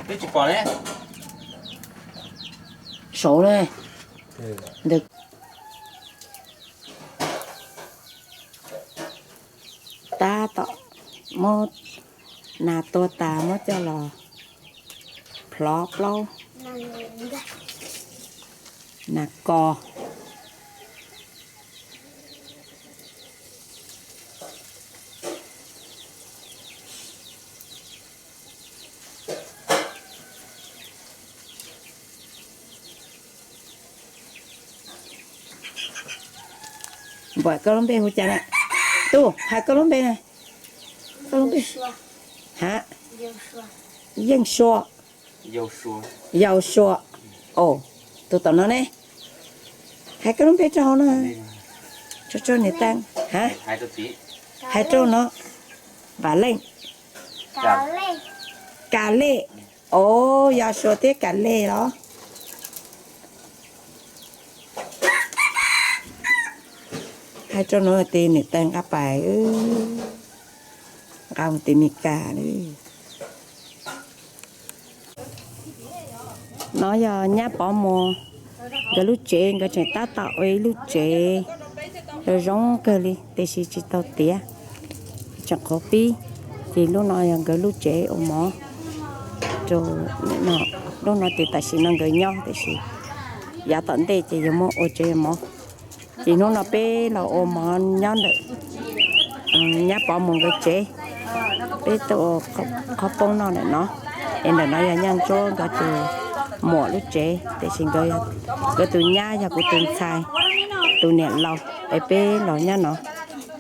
Twb tsis pom ne. Saud ne. Ntawm tab tom muab nas tua tas muab coj los plhov plaub nas kos. Npam, koj lub npe hu cas na? Tub, hais koj lub npe na. Koj lub npe? Ha? Yeej Sua. Yau Sua. Os, tus tom no ne. Hais koj lub npe rau hauv no. Tso rau niam tais. Ha? Hais rau no. Vam Leej. Ka Lej. Os, Yau Sua thiab Ka Lej los. Hais rau no tias niam tais nqa pais, nqa mus tim Mes Kas. No yog nyab Pov Muas nkawd lub tsev, nkawd tseem tab tom ua ib lub tsev zoo zoo kawg li tiam sis tsis tau tiav, tseem qhuav pib. Ces lub no yog nkawd lub tsev ua mov rau, lub no ces tam sim no nkawd nyob tiam sis yav tom ntej ces yuav muab ua tsev ua mov. Ces hnub no peb los ua mov nyob ntawm nyab Pov Muas nkawd tsev. Peb tuaj ua qhob poob noj ntawm no, es ntawm no yog Nyaj Ntsuab nkawd tus muam lub tsev, tiam sis nkawd tus nyab yog kuv tus ntxhais tus niam laus, es peb los nyob no,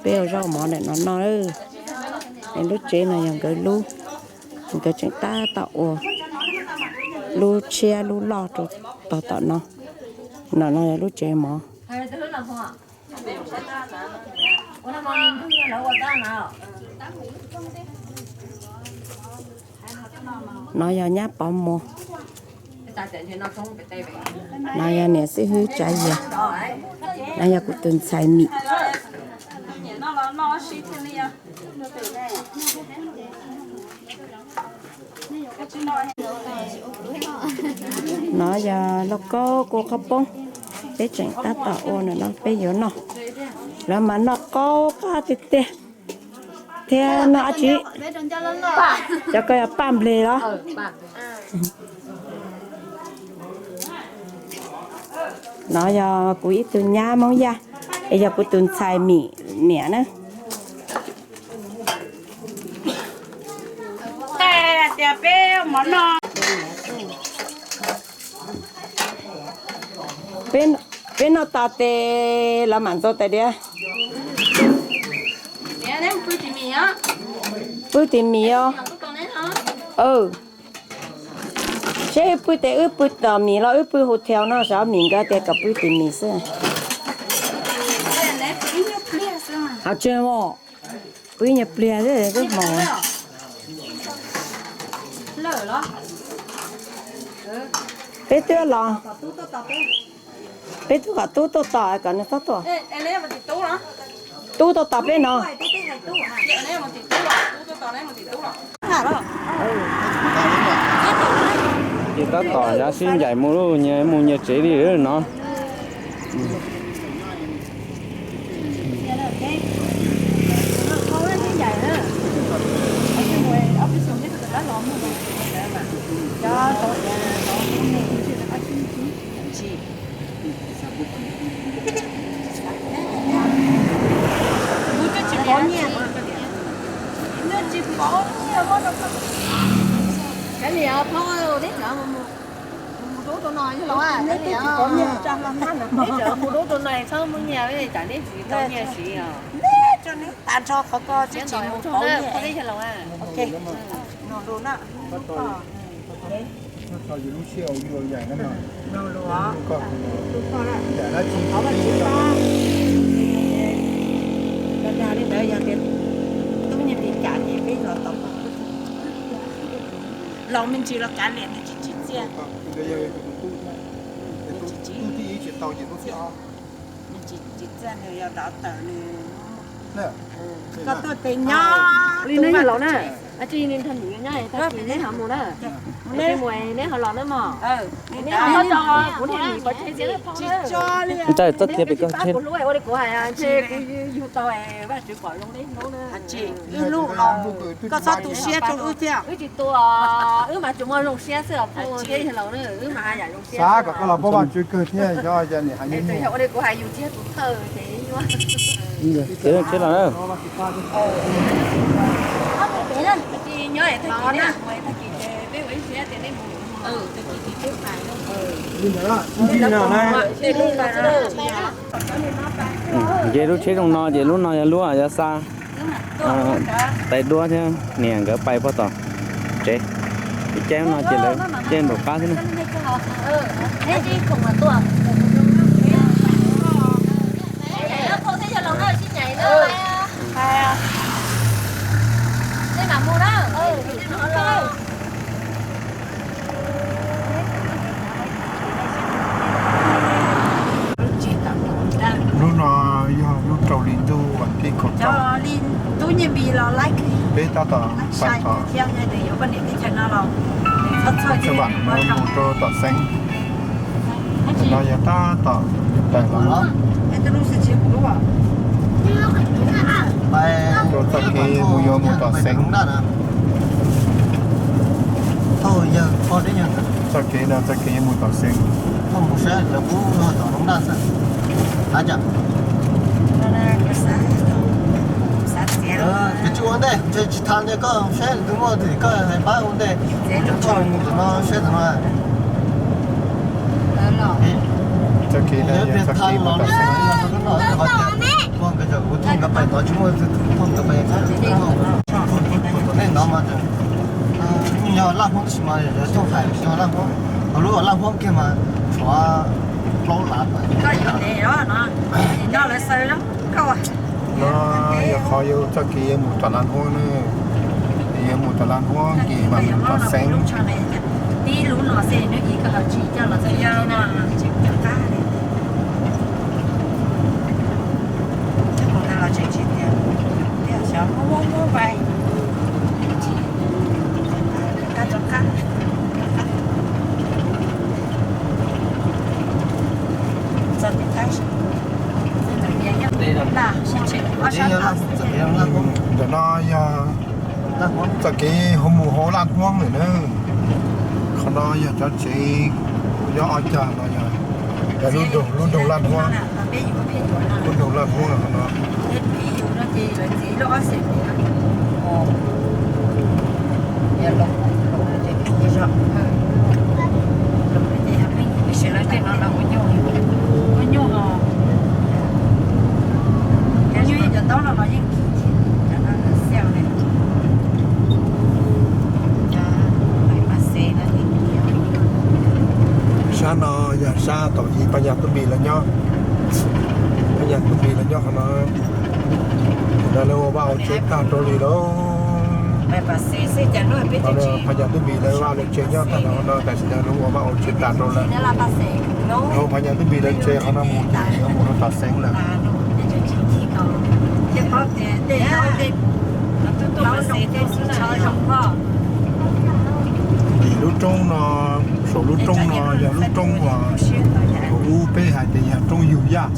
peb ua zaub mov ntawm no noj. Es lub tsev no yog nkawd lub, nkawd tseem tab tom ua lub tshiab lub loj rau tog tom no. No no yog lub tsev mov. No yog nyab Pov Muas. No yog niam xib hwb Tsav Yias. No yog kuv tus ntxhais Mim. No yog lauj kaub kua qhob poob, peb tseem tab tom ua no peb yuav noj. Lawv mas noj qaub qab tiag tiag. Thiab noj dab tsi? Cov ko yog paj nplej los? No yog kuv ib tug nyab Hmoob Yaj, es yog kuv tus ntxhais Mim niam na. Peb noj tas tes lawv mam ntxuav tais diav. Pw tim Mis os. Seb wb pw tes wb pw tom Mis los wb pw hotel no, xyov Mim nkawd tias kom pw tim Mis xwb. Hauv tsev os, pw ib nyuag pliag xwb twb hmo. Peb twb los, peb twb kom tub tuaj tos kom nws txhob tuaj. Tub tuaj tos peb no. Ces tab tom yav sib ncaim mus lawm, nyias mus nyias tsev li no. Mus rau no, mus rau no txhob muab nyiaj, tsam neb tsis tau nyiaj siv os. Neb tso neb tas nrho qhov ko, tsis mus pauv nyiaj. Dag li ntawd yog tias tub nyiag li cas ces peb los tau. Los me ntsis los kav liam nws tsis tsim txiaj. Nws tsis tsim txiaj, nws yog dov tawm nws. Koj tuaj tes nyob li tus vaj laus na. Neb ho mus, neb ho los na mog. Neb ho tso kuv niam pov tseg thiab phob. Txoj thiab pem koj tsheb. Kuv yug tau Vajtswv pom zoo li hnub na. Wb hlub los koj txhob tu siab rau wb thiab. Wb tsis tu, wb mas tsuas muaj zoo siab xwb os phooj ywg laus na, wb mas haj yam zoo siab. Xav kom koj los paub Vajtswv kawg thiab, xyov yog niam hais nyuaj. Yog ua li kuv hais yus thiab tus thawj ces nyuaj. Tsheb los na. Nyob tag kis na, tag kis ces peb ua ib siab tias nej mus. Ces lub tsheb zoo no ces lub no yog lub yog xa tais duab thiab niam nkawd pais puag tom tsev. Ces caij lub no ces lawv caij nraum qab thiab na. Lub no yog lub rau hli ntuj vas thib kaum rau. Peb tab tom pais tom, tab tom mus rau tom Xeev. No yog tab tom pais los rau txoj kev mus yuav mus tom Xeev. Txoj kev no txoj kev yuav mus tom Xeev. Koj tsis ua ntej, ntshe tsis tas ntej koj saib tus muaj twg koj hais pab ua ntej. Koj mus tom no saib tom no. Txoj kev no yog txoj kev mus tom Xeev. Kuv thooj nkawd pais tod tsis muaj tus thooj nkawd pais tom nej no mas. Yog Laj Huab tab sis mas yog Tooj Fais, yog Laj Huab, lub Laj Huab kiag mas tshuav plaub lav. Koj yuav ntev os no, no lawv xaws zoo nkauj. No yog qhov yuav txoj kev yuav mus tom Laj Huab na, yuav mus tom Laj Huab ces mas mus tom Xeev. Tib lub no xwb, hnub ib koj ho tsis coj los txog no, tsis coj qab li. Coj los tseem tsis tias, xyov muab muab muab pais. Qab rov qab. Txog tim Thaib. Ntawm no yog txoj kev hu mus hauv Laj Huab lawm na. Qhov no yog cov tsev nyob ob cag no yog lub nroog Laj Huab, lub nroog Laj Huab qhov no. Sab no yog sab tom Paj Nyas Tub Npis lawv nyob. Paj Nyas Tub Npis lawv nyob qhov no. Lawv ua vaj ua tsev tag rau li lawm. Paj Nyas Tub Npis lawv vaj lawv tsev nyob tag nrho no, tam sim no lawv ua vaj ua tsev tag rau lawm. Lawv Paj Nyas Tub Npis lawv tsev qhov no mus ces yuav mus rau tom Xeev lawm. Tim lub roob no, saum lub roob no yog lub roob uas thaum ub peb hais tias yog roob Yug Yaj,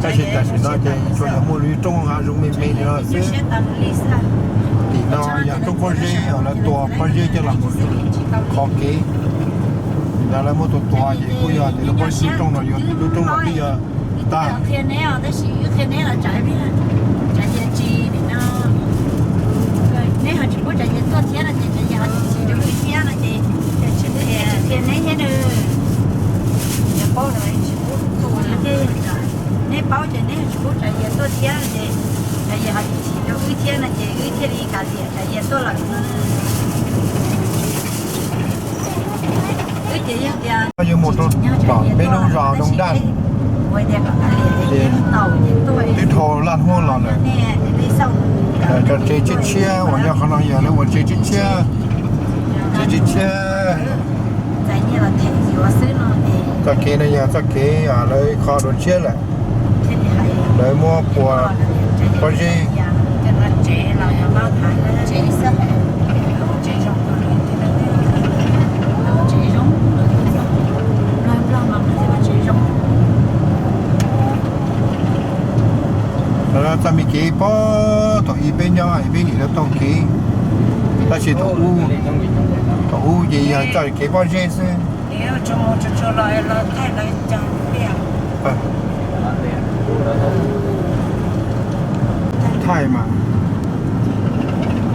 tab sis tam sim no ces tsuas yog muaj lub roob hav zoov me me li no xwb. Tim no yog roob pob zeb uas lawv tua pob zeb coj los mus qhov kev. Yog lawv muab tua tua ces kuj yog tias lub pob zeb roob no yog lub roob no twb yog tag. Qhia neb os, tab sis wb qhia neb los tsam, tsam ces tsis nim no, neb ho tsis pub tsam ces tuaj thiab no ces tsam ces ho tsis tsis rau wb thiab no ces tsis qhia neb thiab nws. Ces paub lawm tsis pub tus no thiab, neb paub ces neb ho tsis pub tsam ces tuaj thiab no ces tsam ces ho tsis tsis rau wb thiab no ces wb thiaj li kav liam tsam ces tuaj lawm no. Wb ces yog tias yuav mus rau tom peb lub zos Doo Daj, ces twb dhau Laj Huab los lawm. Lawv cov tsev tshiab tshiab uas nyob qhov no yog lawv ua tsev tshiab tshiab, tsev tshiab tshiab. Txoj kev no yog txoj kev lawv kho dua tshiab lawm. Lawv muab pua pob zeb. Pob thaum ub peb nyob peb nim lawv taug kev, tab sis thaum ub, thaum ub ces yog txoj kev pob zeb xwb. Thaij mas.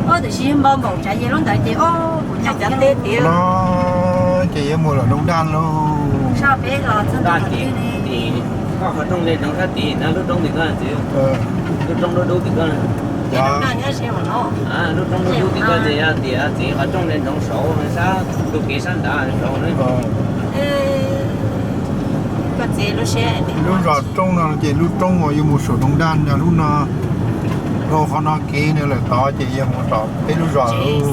Tiam sis npau npaum tsav yog lub ntawd ces kuv nyob cov teb tiag no ces yuav mus lawm Nroog Daj lauj. Sab peb los txog tim, koj qhov rooj le roov sab tid na, lub roob tim koj txiv, lub roob dub dub tim koj, lub roob dub dub tim koj ces yog tias txiv qhov rooj le roov saud sab ntug kev sab nrad saud na. Lub zos roob no ces lub roob uas yuav mus saum Nroog Daj yog lub no, dhau qhov no kev no lawm tod ces yog mus tom peb lub zos lauj.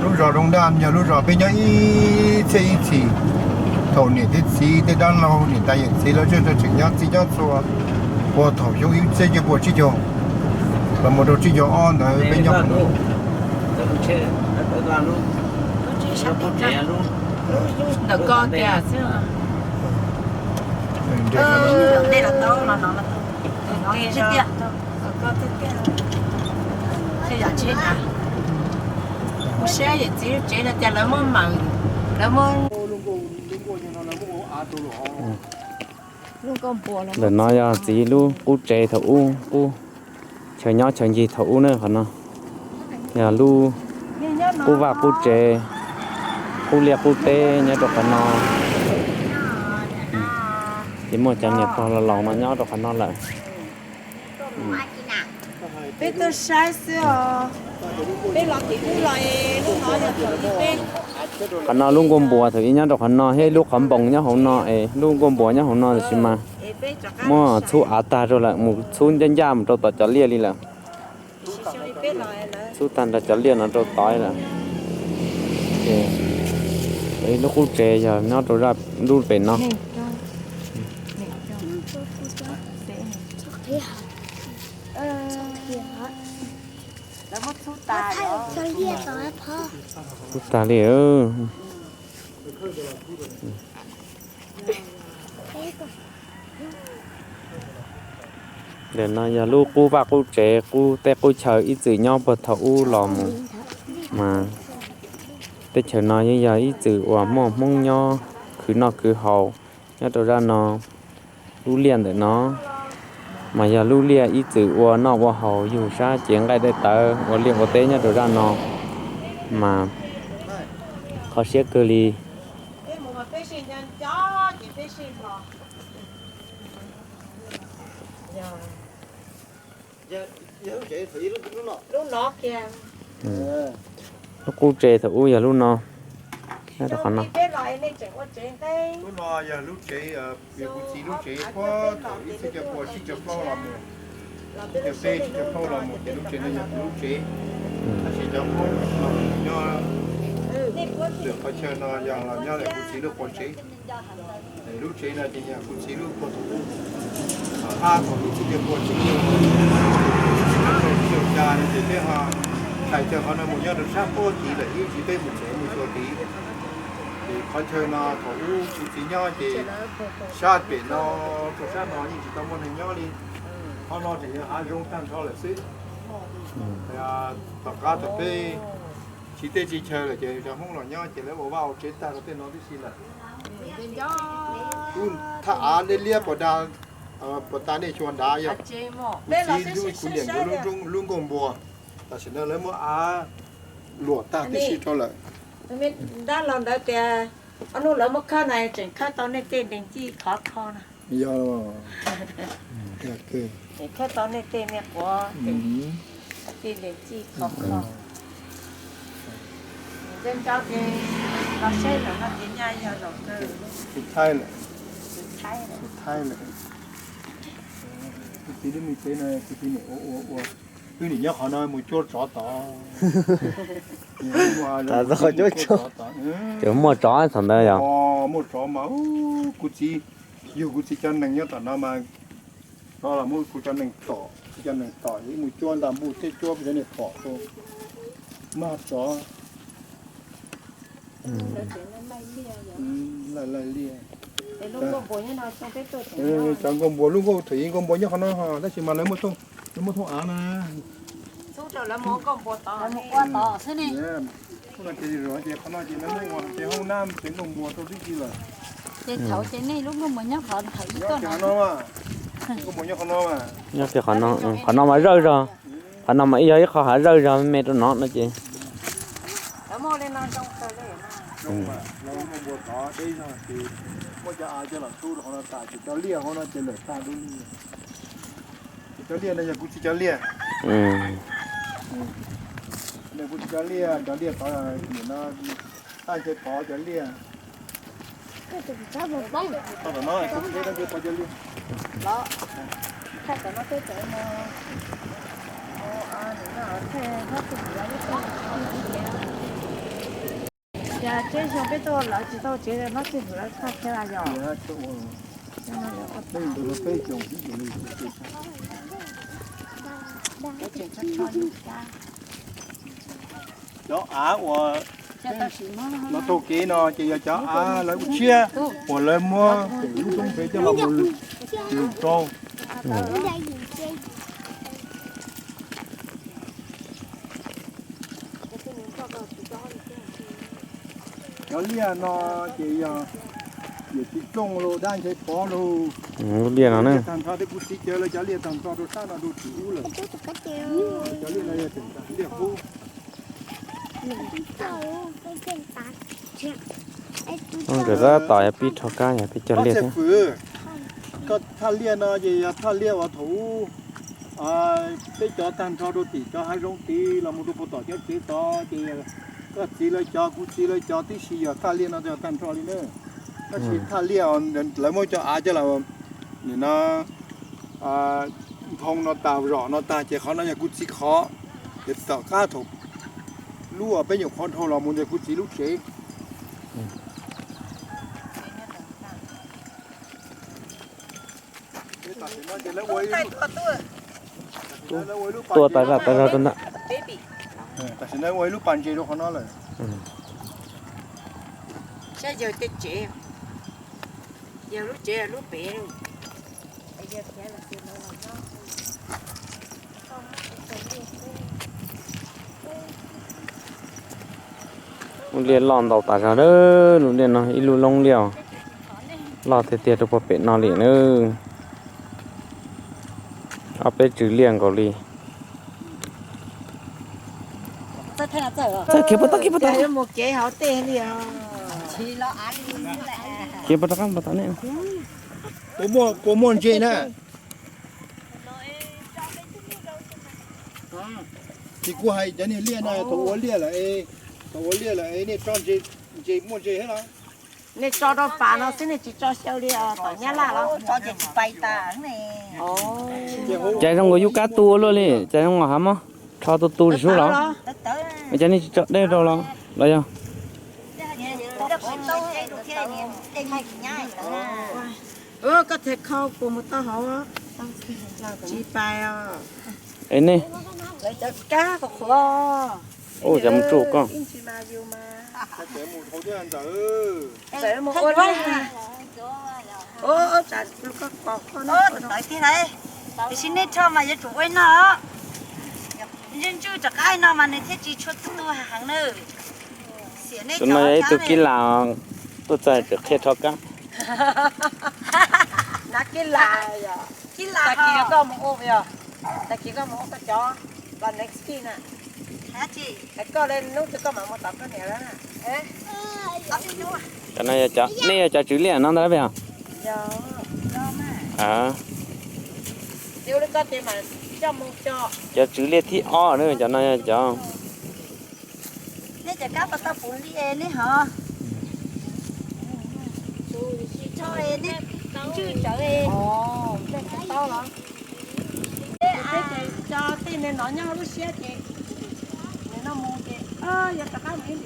Lub zos Nroog Daj yog lub zos peb nyob ib txhiab ib txhis. Thaum niam thiab txiv tej dab laug niam tais yawm txiv lawv tseem nyob txij nyob txhua, puag thaum xyoo ib txhiab cuaj puas tsib caug los mus rau tsib caug ob ntawd peb nyob. Ntawm ko tiag xwb. Ua siab yawm txiv lub tsev no cas lawv muab mawm, lawv muab. Ntawm no yog txiv lub qub tsev thaum ub, qub chaw nyob chaw ncig thaum ub na qhov no. Yog lub qub vaj qub tsev, qub liaj qub teb nyob rau qhov no. Ces muaj cov niam pog laus laus no nyob rau qhov no lawm. Peb tuaj saib xwb os. Peb los tim ub los es lub no yog thaum ub peb. Qhov no lub nkuaj npua thaum ub nyob rau qhov no thiab lub qhov npoos nyob hauv no es lub nkuaj npua nyob hauv no tiam sis mas muab txhub av tag rau lawm mus txhub ncaj ncaj mus rau tom cov liaj li lawm. Txhub tag nrho cov liaj no rau tod lawm. Ces ib lub qub tsev yog nyob rau zaj lub pem no. Txhub tag li. Ntawm no yog lub qub vaj qub tsev qub teb qub chaw ib txwm nyob puag thaum ub los mus, mas teb chaws no yeej yog ib txwm uas muaj Hmoob nyob khwv noj khwv haus nyob rau zaj no. Lub liaj ntawm no mas yog lub liaj ib txwm ua noj ua haus yug sab cev nqaij dej tawv ua liaj ua teb nyob rau zaj no, mas kho siab kawg li. Lub qub tsev thaum ub yog lub no, nyob rau qhov no. Lub no yog lub tsev, kuv txiv lub tsev puag thaum ib txhiab cuaj puas tsib caug plaub los mus, tsib caug peb tsib caug plaub los mus ces lub tsev no yog kuv lub tsev. Tab sis cov Hmoob los nyob lwm qhov chaw no yog los nyob kuv txiv lub quas tsev. Lub tsev no ces yog kuv txiv lub puag thaum ub, tom qab thaum ib txhiab cuaj puas tsib caug, tsib caug xya no ces peb ho thaiv chaw qhov no mus nyob rau sab puag tid lawm ib tsis peb mus tsev mus xyuas tid. Ces qhov chaw no thaum ub kuv txiv nyob ces sab pem no rau sab no yeej tsis tau muaj neeg nyob li. Qhov no tseem yog hav zoov tag nrho lawm xwb. Tom qab thaum peb tsis teb tsis chaw lawm ces cov Hmoob los nyob ces lawv ua vaj ua tsev tag rau tej no tib si lawm. Thaj av liab liab puas da, puas tas nej xyuas nrad yog kuv txiv lub, kuv niam nkawd lub nkuaj npua, tam sim no lawv muab av luam tag tib si rau lawm. Dab laug ntawd tias, ob hnub lawv muab khawb na tseem khawb tau nej tej ntees cij khov kho na. Yog, khawb tau nej tej me quav, tej ntees cij khov kho. Nco nco ces los saib zaum no ces nyaj yog zaum kawg. Tus thaij lawm, tus thaij lawm. Kuv txiv lub me tsev no kuv txiv niam ua ua ua, wb niam nyob qhov no mus cuab tsov tod. Ces muaj tsov thaum ntawd yog? Muaj tsov mas kuv txiv, yug kuv txiv cov nees nyob tom no mas tsov los muab kuv cov nees tom, kuv cov nees tom es mus cuab ntaj npuj thiab cuab cov niag phom rau, mag tsov. Laij laij liaj. Cov nkauj npua lub nkauj thaum ub nkauj npua nyob qhov no, tab sis mas lawv muaj thooj av na. Ces qhov no ces lawv muaj ua ces hoob nab ces nkauj npua rau tib si lawm. Ces thaum ces nej lub nkauj npua nyob qhov no, nkauj npua nyob qhov no mas. Nyob kiag qhov no, qhov no mas zawj zog, qhov no mas ib yog ib qho hav zawj zog me rau no no ces. Zoo mas lawv nkauj npua tod deb zog ces muab cov av coj los rub rau qhov no tas ces cov liaj hauv no ces lawm tag dub li. Ces cov liaj no yog kuv txiv cov liaj. Yog kuv txiv cov liaj, cov liaj tod nim no, taj nce pov cov liaj. Toj tom no kuv txiv taj nce pov cov liaj. Yog tseb xyoo peb tuaj lawv tsis tau tsev, hlob txij hwm lawv txhaj thiab yog. Cov av uas los taug kev no ces yog cov av lawv ua tshiab uas lawv muab lub roob pem coj los mus lwm rau. Cov liaj no ces yog yawm txiv Tooj los dab Nchaiv Pov los, liaj no ne, tag nrho tej kuv txiv cov lawv cov liaj tag nrho rau sab no rau tim ub lawm. Cov liaj no yog tseem liaj qub. Nkawd tab tom pib rho kab yog peb cog liaj thiab. Koj thaj liaj no ces yog thaj liaj uas thaum ub peb cov tag nrho rau tim cov hav zoov tid los mus rau puag tom cov tsev tod ces koj txiv lawv cov kuv txiv lawv cov tib si yog thaj liaj no yog tag nrho li na. Tab sis thaj liaj lawv muab cov av coj los nim no nthoo no tas zom no tag ces qhov no yog kuv txiv qhov. Ces tom qab thaum lub uas peb nyuam qhuav dhau los mus ntawm kuv txiv lub tsev. Tua tas zaj tas zog rau ntawd. Tam sim no ua ib lub pas ntses rau qhov no lawm. Saib yawg tej tsev, yawg lub tsev lub pem. Lub liaj loj ntau tas zog, lub liaj no ib lub loob liaj loj tiag tiag rau puag pem no li na. Ob peb tswv liaj nkaus li. Txawj khiav puas tau, khiav puas tau, khiav puas tau, khiav puas tau qab puas tau ne. Puas muaj ntses na? Ces kuv hais cov niag liaj no thaum ua liaj lawm, thaum ua liaj lawm nej tso ntses, ntses muaj ntses thiab los? Nej tso rau pas no xwb, nej tsis tso xyaw li tom Nyab Laj los? Tso ces tsis pais tas ne. Cas zoo nkaus yub kab tu ua luaj li, cas zoo nkaus hav mob rho tu tu sub los? Cas nej tsis tso dej rau los, los yog? Koj txhais khau puas mus tau hauv? Tsis pais os. Es nej, lawv cov kab qhuav qhuav. Ua cas mus tsuj koj? Ib ntsis mas yus mas. Txawm mus ua li, ua tsam koj pom koj no. Tiam sis nej rho mas yuav tsum ua li no. Ntswj ntswj rov qab no mas nws thiaj tsis tshua tu tu heev na. Tus no yog ib tug kib las, tuaj txog tseem qhia rho kab. Nav kib las, kib las tag kis koj mus ua, tag kis koj mus ua koj cov los next kij na. Hais koj li hnub twg koj mam mus tom koj niam lawm na. Cov no, nej yog cov tswv liaj no ntag peb os? Cov tswv liaj thib ob na, cov no yog cov. Nej cov kab puas tau puv li nej hov? Tsis tso nej ntswj tsawv. Cov tij ne no nyob lub siab ces nws no mus ces yog rov qab mus ib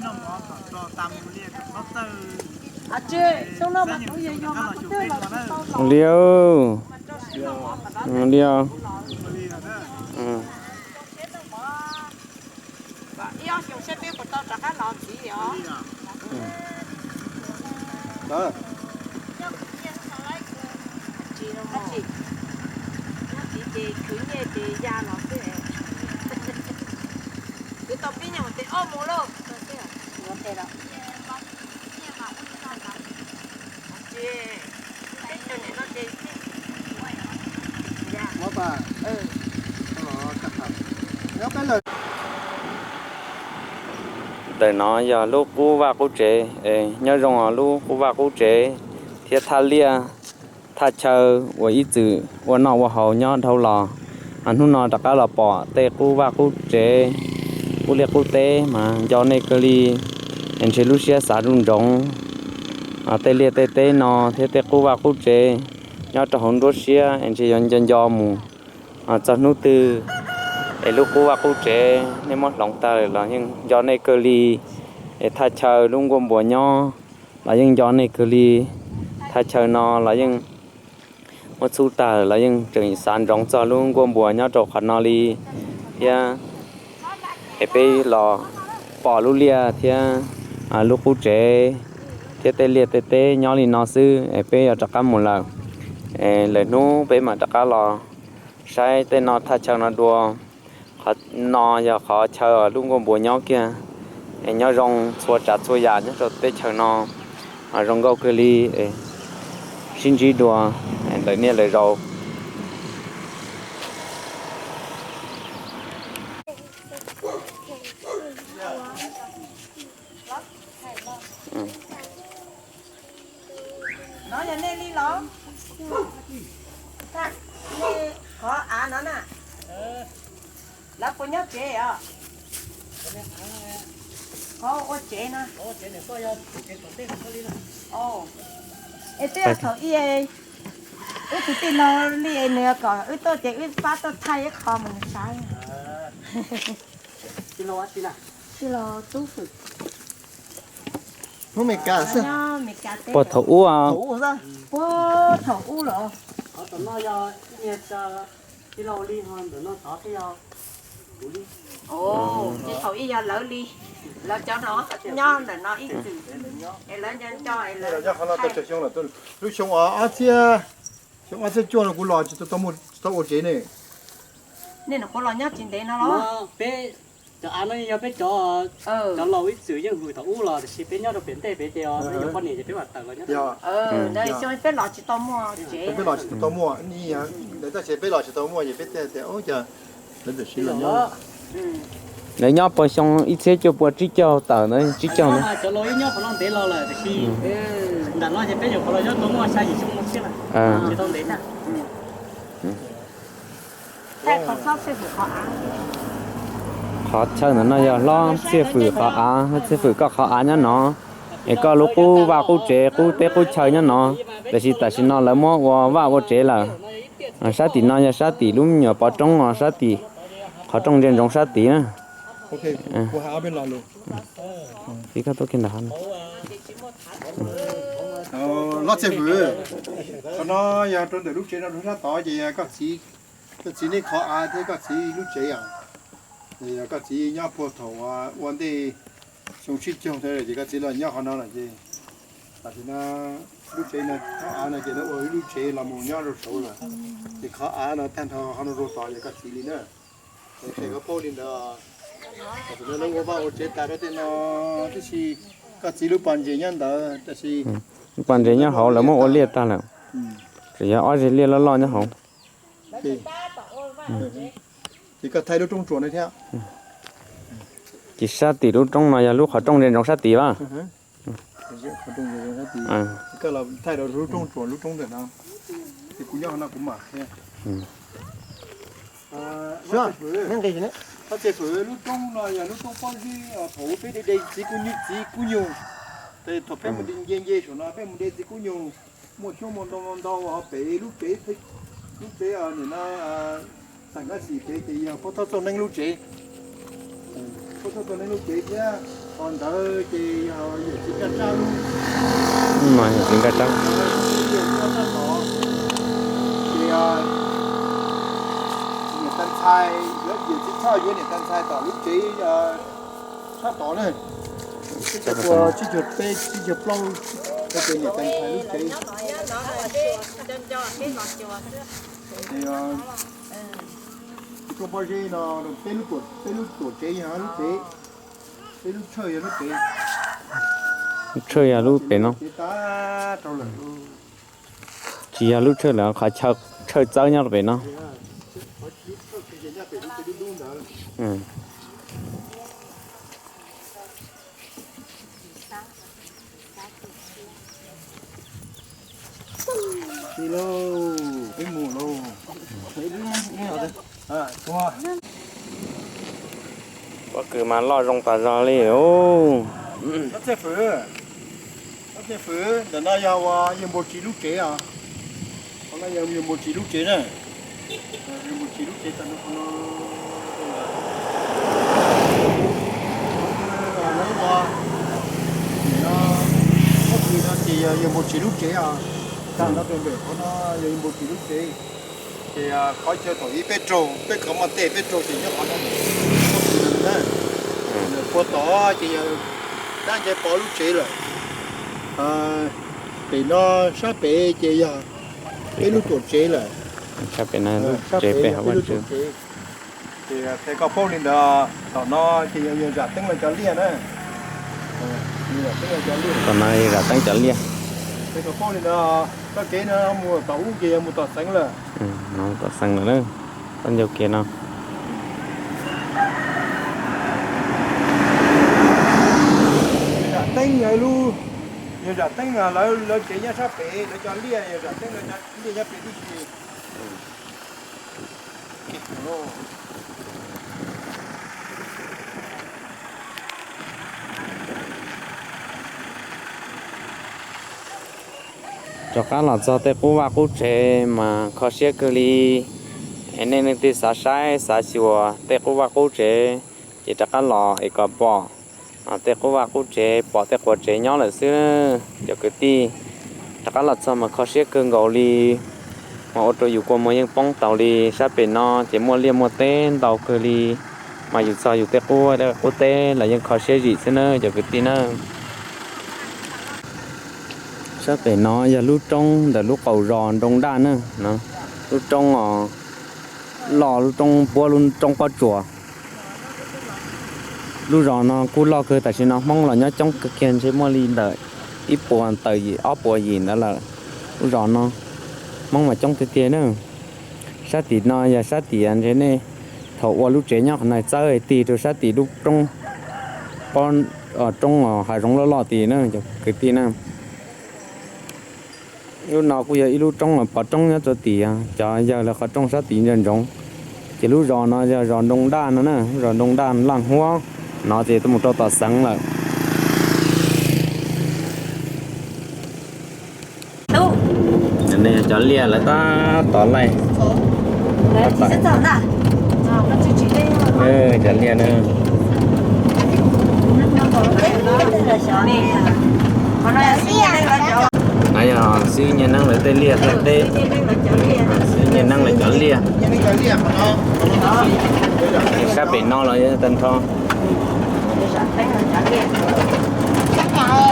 lwm los tsam mus tsis tau lawm. Xyoo no mas kuv yog yog mas kuv twb los tsis tau los. Li, li. Ib ob xyoo saib peb puas tau rov qab los ntxiv os. Tsis, tsis ces khwv nyiaj ces ya los xwb. Khwv tau pib nyuag mus tes ob mus lauj. Tsis, teb chaws nim no ces Ntawm no yog lub qub vaj qub tsev, nyob zoo lub qub vaj qub tsev thiab thaj liaj thaj chaw uas ib txwm ua noj ua haus nyob dhau los. Hnub no rov qab los pom tej qub vaj qub tsev, qub liaj qub teb mas nco nej kawg li, es ntshe lub siab xav zuj ntsoov tej liaj tej teb no thiab tej qub vaj qub tsev nyob rau hauv nruab siab es ntshe yuav nco nco mus txog hnub twg es lub qub vaj qub tsev nej muab hloov tag los yeej nco nej kawg li, es thaj chaw lub nkuaj npua nyob los yeej nco nej kawg li. Thaj chaw no los yeej muab txhub tag los yeej tseem xav ntsoov txog lub nkuaj npua nyob rau qhov no li thiab. Es peb los pom lub liaj thiab lub qub tsev thiab tej liaj tej teb nyob li no xwb es peb yuav rov qab mus lawm. Es lwm hnub peb mam rov qab los saib tej no thaj chaw no dua. Qhov no yog qhov chaw lub nkuaj npua nyob kiag. Es nyob zoo txhua tsav txhua yam nyob rau teb chaws no, zoo nkauj kawg li. Sib ntsib dua lawm niaj lawm zaus. No yog nej li los? Qhov av no na, lawv puas nyob tsev os? Qhov ua tsev no. Es twb yog thaum ub, wb tus tij laug li nws kom wb tuaj ces wb pab tuaj thaij ib qho mus nws saib. Tij laug Tub Fwm. Hnub Mes Kas xwb. Puag thaum ub. Puag thaum ub los. Ces thaum ub yog lawv li, lawv cov no nyob ntawm no ib txwm, es lawv nco nco es lawv. Lub xyoo ob txhiab, xyoo ob txhiab cuaj no kuv los tsis tau ua tsev ne. Nej nyuam qhuav los nyob tsis ntev no los? Peb, cov av no yog peb cov, cov laus ib txwm yeej hwm thaum ub los tiam sis peb nyob rau pem ntej pem ces peb cov poj niam ces peb mam tawm los nyob. Xyoo peb los tsis tau muaj tsev. Peb los tsis tau muaj, tab sis peb los tsis tau muaj ces peb thiaj tias ub cas lawv txawm siv los nyob. Lawv nyob puag xyoo ib txhiab cuaj pua tsib caug tawm ntawd tsib caug na. Cov laus yeej nyob qhov no ntev los lawm tiam sis nram no ces peb nyuam qhuav los nyob tau muaj xya yim xyoo no xwb lawm, tsis tau ntev na. Qhov chaw ntawm no yog hlob Txhiaj Fwm qhov av, hlob Txhiaj Fwm koj qhov av nyob no, es koj lub qub vaj qub tsev qub teb qub chaw nyob no, tiam sis tam sim no lawv muab ua vaj ua tsev lawm. Sab tim no yog sab tim lub me nyuam pov roob os, sab tim qhov rooj ntsia ntsoov sab tid na. Hlob Txhiaj Fwm, qhov no yog rau ntawm lub tsev no rau sab tod ces koj txiv, koj txiv nej qhov av thiab koj txiv lub tsev os. Yog koj txiv nyob puag thaum ua ntej xyoo tsib caug tawm ces koj txiv los nyob qhov no lawm ces tam sim no lub tsev no, qhov av no ces lawv ua ib lub tsev los mus nyob rau saud lawm. Ces qhov av no tag nrho qhov no rau tod yog koj txiv li na. Qhia koj paub li ntawd. Tam sim no lawv ua vaj ua tsev tas rau tej no tib si, koj txiv lub pas ntses nyob ntawd tab sis lub pas ntses nyob hauv lawv muab ua liaj tag lawm, tseem yog ob zeg liaj loj loj nyob hauv. Ces koj thaij lub roob tsuas no thiab. Ces sab tim lub roob no yog lub qhov rooj ntsia ntsoov sab tid vas. Koj los thaij rau lub roob tsuas lub roob ntawm no, ces kuv nyob no kuv mam qhia. Hlob Txhiaj Fwm, lub roob no yog lub roob pob zeb thaum ub peb de de txiv kuj nyuj, txiv kuj nyuj. Thaum peb mus nce nce saum no peb mus de txiv kuj nyuj, muaj xyoob muaj ntoo ntau ntau ho pem lub tsev, lub tsev nim no Xam Nkaj Xim pem ces yog Pab Thoj Txooj Neeb lub tsev. Pab Thoj Txooj Neeb lub tsev thiab, ho ntawd ces yog yawm txiv Nkaj Tsab lub. Yawm txiv Nkaj Tsab. Ces niam tais ntxhais, yawm txiv Txhoj yuav niam tais ntxhais tom lub tsev sab tod na. Tsib caug peb, tsib caug plaub, Ces niam tais ntxhais lub tsev. Ces, uh, tsis tau pob zeb no, peb lub tuam, peb lub tuam tsev yog lub tsev, peb lub tshawj yog lub tsev. Lub tshawj yog lub pem no. Tsev tab rau lawm. Tsis yog lub tshawj lawm, qhov chaw tshawj txawb nyob rau pem no. Pob kws mas loj zoo tas zog li. Ntawm no yog ua yawg Npau Tsis lub tsev os. Qhov no yog yawg Npau Tsis lub tsev na. Yawg Npau Tsis lub tsev tag nrho qhov no. Lawv ua, no, pob kws no ces yog yawg Npau Tsis lub tsev os. Tag nrho rau ntawm qhov no yog yawg Npau Tsis lub tsev. Ces qhov chaw thaum ub peb raug, peb kov mos tej peb raug ces nyob qhov no. Pob kws no na, puag tod ces yog Dab Ncais Pov lub tsev lawm. Pem no, sab pem ces yog peb lub tuam tsev lawm. Sab pem no lub tsev peb hauv vaj tswv. Ces qhia koj paub li ntawd, tom no ces yog yawg Zam Teeb lawv cov liaj na. Tom no yawg Zam Teeb cov liaj. Qhia koj paub li ntawd, txoj kev no mus tom ub ces yog mus tom Xeev lawm. Tom Xeev lawm na, txoj ncauj kev no. Zam Teeb yog lub, yawg Zam Teeb lawv, lawv tsev nyob sab pem, lawv cov liaj, yawg Zam Teeb lawv cov liaj nyob pem tib si. Rov qab los txog tej qub vaj qub tsev mas kho siab kawg li. Es nej leej twg xav saib xav xyuas tej qub vaj qub tsev ces rov qab los es kom pom tej qub vaj qub tsev, pom tej quas tsev nyob lawm xwb cov kwv tij. Rov qab los txog mas kho siab kawg nkaus li, mas ua rau yus kua muag yeej poob taus li. Sab pem no ces muaj liaj muaj teb ntau kawg li, mas yus txog yus tej qub, qub teb los yeej kho siab zim xwb na cov kwv tij na. Sab pem no yog lub roob ntawm lub qaum zos Nroo Daj na. Lub roob os, loj lub roob puab lub roob pob tsuas. Lub zos no kuj loj kawg, tam sim no Hmoob los nyob coob kawg kiag, ntshe muaj li ntawm ib puas tawm yim ob puas yim ntawd lawm. Lub zos no Hmoob mas coob tiag tiag na. Sab tim no yog sab tim ntshe nej thaum ua lub tsev nyob qhov no txawb tig rau sab tim lub roob, roob hav zoov loj loj tid na cov kwv tij na. Lub no kuj yog ib lub roob pov roob nyob rau tim cov yawg lawv qhov rooj sab tid ntsoov ntsoov. Ces lub zos no yog zos Nroo Daj no na, lub zos Nroo Daj Laj Huab no ces tuaj mus rau tom Xeev lawm. Cov liaj lawv tab tom laij. Cov liaj na. No yog xib Nyiaj Neeb lawv tej liaj tej teb. Xib Nyiaj Neeb lawv cov liaj. Sab pem no los yog tag nrho.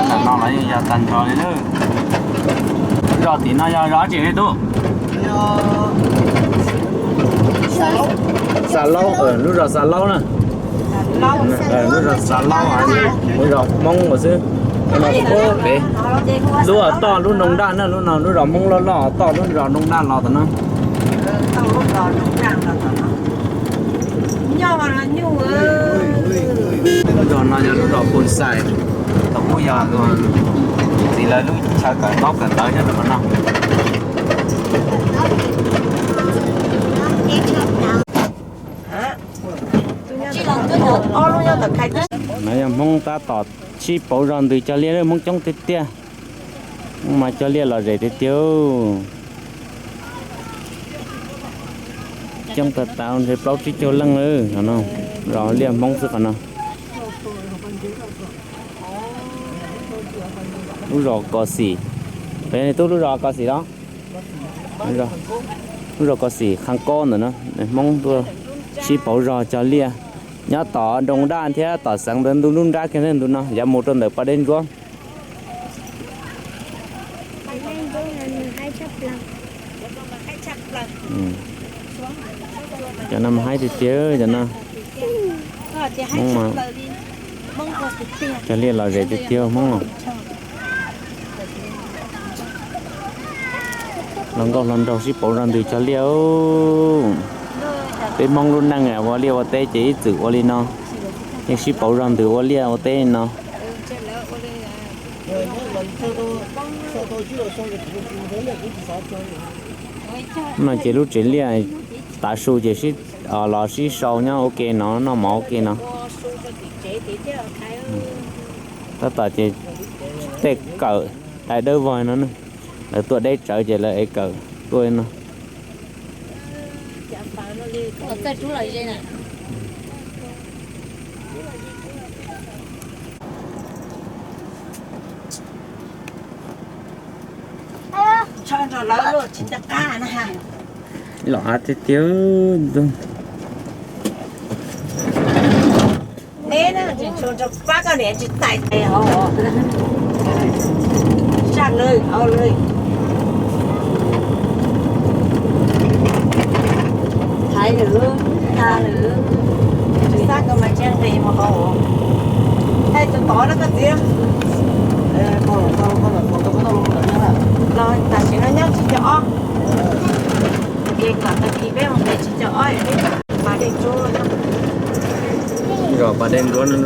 Tam no los yeej yog tag nrho li na. Zos tim no yog zos dab tsi ne tub? Xa Laub, lub zos Xa Laub na. Lub zos Xa Laub, lub zos Hmoob ua xwb. Peb lub toj lub Nroo Daj na, lub no lub zos Hmoob loj loj toj lub zos Nroo Daj los tom no. Lub zos no yog lub zos Pus Xais, thaum ub yog txiv lawv lub chaw kawm ntaub kawm ntawv nyob rau qhov no. No yog Hmoob tab tom sib pauv zog ntws cog liaj, Hmoob coob tiag tiag. Hmoob mas cog liaj lom zem tiag tiag. Coob tag tau ntshe plaub tsib caug leej no, zos liaj Hmoob xwb qhov no. Lub zos Kos Xim, pem tub lub zos Kos Xim los? Lub zos Kos Xim Qhab Kob ntawm no, Hmoob tuaj sib pauv zog cog liaj. Nyob tom Nroo Daj thiab tom Xeev ntawd ntu nruab nrab kiag ntu no, yav mus rau ntawm Pov Dej Ntsuab. Cov no mas haib tiag tiag cov no. Hmoob mas cog liaj lom zem tiag tiag Hmoob os. Hluas nkauj hluas nraug sib pauv zog ntws cog liaj. Peb Hmoob lub neej ua liaj ua teb ces ib txwm ua li no, yeej sib pauv zog ntws ua liaj ua teb no. No ces lub tsev liaj tav su ces sib, los sib sau nyob ua ke no, noj mov ua ke no. Tab tom ces tej kawm dai dawb vog no, lawv tuaj deb tsawv ces lawv ev kawm tuaj no. Los av tiag tiag. Pab koj niam tsis tais tes hauv. Saj lawm hauv lawm. Thaiv lawm, tha lawm. Tsis xav koj mas tsiaj nqis mus hauv. Thaij tus tod na koj txiv. Los tam sim no nyob tsib caug ob. Ces kom tag kis peb mus nqis tsib caug ob, pas dej ntsuab. Pas dej ntsuab no.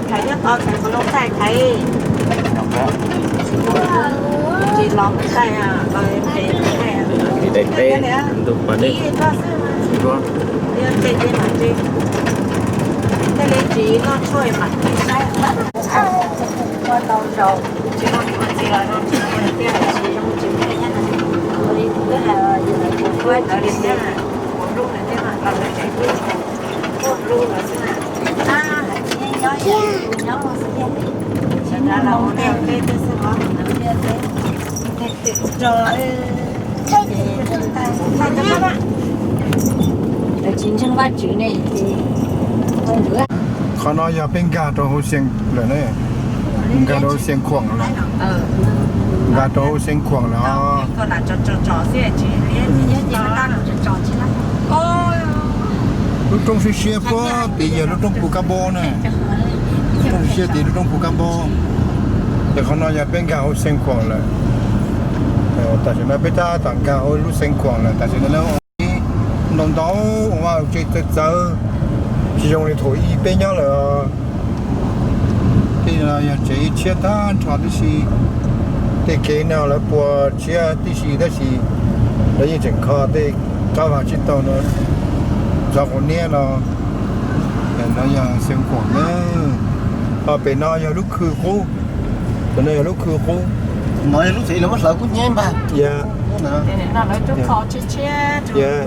Thaiv nyob tod thaiv qhov rooj thaij thaiv. Tsis los mus thaij los pem thaij. Daim teb ntug pas dej ntsuab. Tej li tsis noj tshuaj mam saib. Ua tau zaus tsis muaj niam muaj txiv los zoo tsis muaj tiag, tsis zoo tsis muaj nyob no. Ua li twb hais ua li thiab, ua lub lawm thiab mas los lawv tseem kuj ua lub lawm xwb na. Ab, hais tsis nyob nyob xwb tiag. Sawv daws los ua liaj ua teb xwb os. Lawv tsis ntseeg Vajtswv ne ces Qhov no yog peb nkag rau hauv Xeev lawm ne, nkag rau Xeev Khuam lawm, nkag rau hauv Xeev Khuam lawm os. Lub roob siab siab puag tid yog lub roob Phu Kab Npab ne, lub roob siab siab tid lub roob Phu Kab Npab. Ces qhov no yog peb nkag hauv Xeev Khuam lawm. Tam sim no peb tab tom nkag hauv lub Xeev Khuam lawm, tam sim no ntau ntau ua tsev txawv txawv, tsis zoo li thaum ub peb nyob lawm. Tej no yog tsev tshiab tag nrho tib si. Tej kev no lawv puas tshiab tib si tab sis lawv yeej tseem kho tej qab vaj tsib taug no ntxhov quav niab no. No yog Xeev Khuam na. Ho pem no yog lub khw qub. Pem no yog lub khw qub. No yog lub tsev lawv muab hlawv kub hnyiab npag. Yog, yog,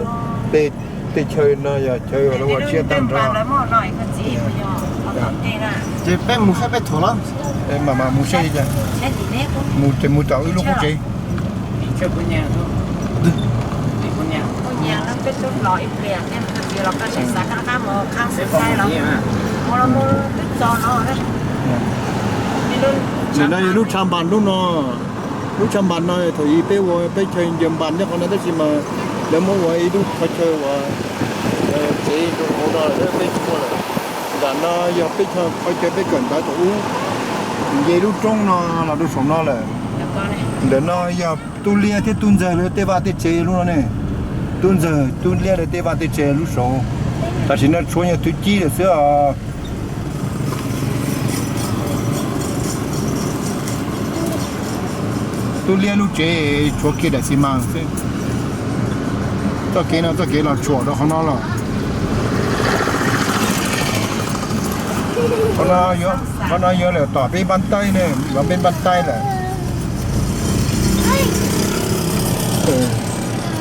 tej, tej chaw no yog chaw uas lawv ua tshiab tag nrho. Ces peb mus saib peb thuam los? Mam mam mus saib, mus, mus tom wb lub qub tsev. Nim no yog lub tshav npas lub no. Lub tshav npas no thaum ub peb ua peb chaw ncaws npas nyob qhov no tab sis mas lawv muab ua ib lub qhov chaw uas tsev zoo hauv no peb tsis muaj lawm. Nram no yog peb chaw qhov chaw peb kawm ntawv thaum ub. Nce lub roob no los rau saum no lawm. Ntawm no yog Tub Liab thiab Tub Ntxawg lawv tej vaj tej tsev lub no ne. Tub Ntxawg Tub Liab lawv tej vaj tej tsev lub saud. Tam sim no tshuav yog Tub Cib lawm xwb os. Tub Liab lub tsev tshuav kiag daim xi mas xwb. Txoj kev no txoj kev los tshuam rau qhov no los. Qhov no yuav lawm tom peb npab taib ne, los peb npab taib lawm.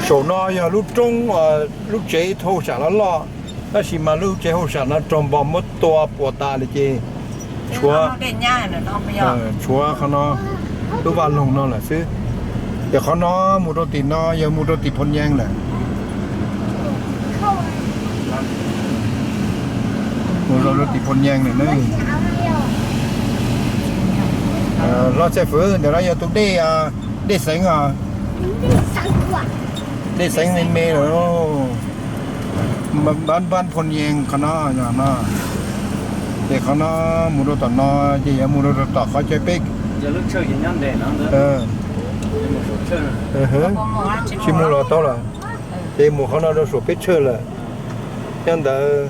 Saum no yog lub roob, lub tsev hauj sam loj loj, tab sis mas lub tsev hauj sam no raug npos muab tua puas tas li ces tshuav, tshuav qhov no lub vaj loog no lawm xwb. Ces qhov no mus rau tim no yog mus rau tim Phoo Nyees lawm. Mus rau rau tim Phoo Nyees lawm na. Hlob Xaj Fwv, ntawm no yog tus dej, dej xeev os. Dej xeev me me lawm. Npab npab Phoo Yees qhov no, no. Ces qhov no mus rau tom no, ces yuav mus rau tom qhov chaw peb. Tsis mus los tau lawm. Ces mus qhov no rau saum peb tshawj lawm. Nyob ntawd.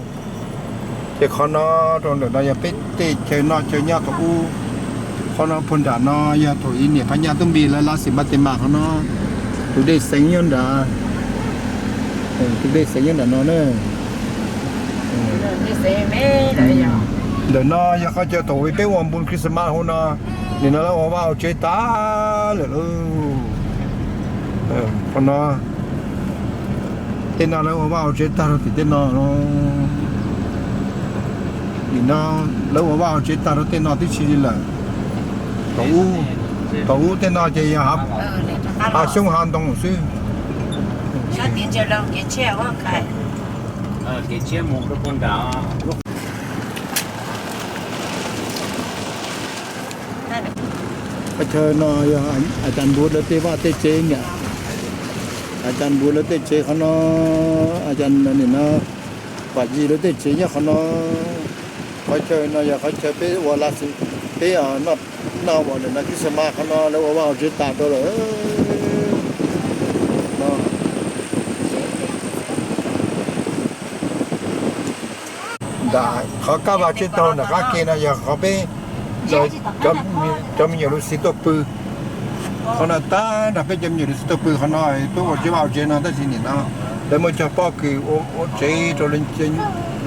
Ces qhov no rau ntawm no yog peb tej chaw noj chaw nyob thaum ub. Qhov no puag nram no yog thaum ub niam Phab Nyaj Tub Npis lawv lab xim npab tes mas qhov no. Tus dej xeev nyob nrad. Tus dej xeev nyob nram no na. Ntawm no yog qhov chaw thaum ub peb ua npun Christmas hauv no. Nim no lawv ua vaj ua tsev tag lawm lauj. Qhov no, tej no lawv ua vaj ua tsev tag rau tim tej no. Nim no lawv ua vaj ua tsev tag rau tej no tib si li lawm. Thaum ub tej no ces yog hav xyoob hav ntoo xwb. Qhov chaw no yog a cas npuav lawv tej vaj tej tsev niam. A cas npuav lawv tej tsev qhov no, a cas nim no Pam Yis lawv tej tsev nyob qhov no. Qhov chaw no yog qhov chaw peb ua lab xim, peb noj ua ntawm no Christmas qhov no lawv ua vaj ua tsev tas rau lawm. Nram qhov kab vaj tsib taug nram qab ke no yog qhov peb cov me nyuam lub txiv tuaj pw. Qhov no tag nrho peb cov me nyuam lub txiv tuaj pw qhov no, tuaj ua tsev vaj ua tsev no tab sis nim no lawv muaj cov pob kws ua tsev rau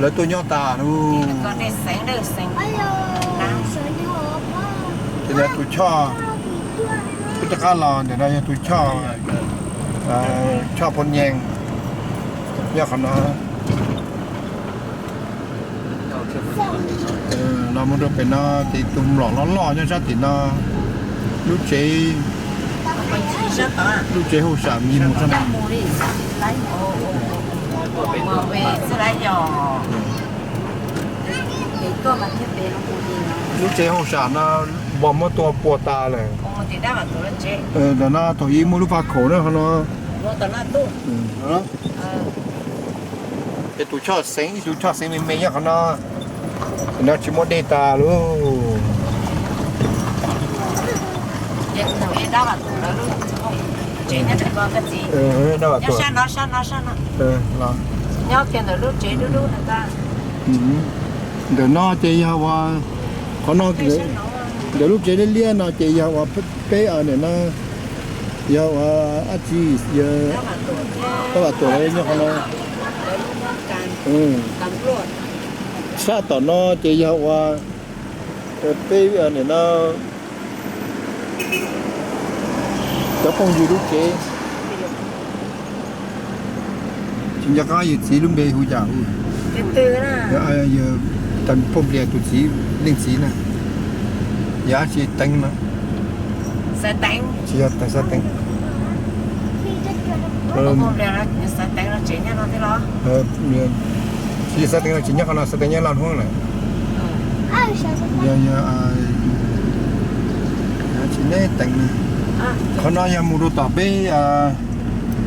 lawv tuaj nyob tas lawm. Ces yog tus choj, peb rov qab los ntawm no yog tus choj, choj Phoo Yees nyob qhov no. Los mus rau pem no ces tus mlom loj loj nyob sab tim no. Lub tsev, lub tsev hauj sam me mus sab no. Lub tsev hauj sam no npog muab tua puas tas lawm. Ntawm no thaum ub muaj lub paj khaum na qhov no. Ces tus choj xeev, ib tug choj xeev me me nyob qhov no. Nim no tsis muaj dej tas lauj. Dab Vam Tuam. Ntawm no ces yog uas, qhov no, ntawm lub tsev liab liab no ces yog uas peb, nim no yog uas dab tsi, Dab Vam Tuam lawv nyob qhov no. Sab tom no ces yog uas peb, nim no cov phooj ywg lub tsev. Tsis nco qab yawg txiv lub npe hu cas. Yog phooj ywg tus txiv, leej txiv na, yog dab tsi Teev no. Tsis yog Xav Teev. Tsis yog Xav Teev no tsis nyob qhov no, Xav Teev nyob Laj Huab lawm. Yog, yog, tsis neb Teev. Qhov no yog mus rau tom peb,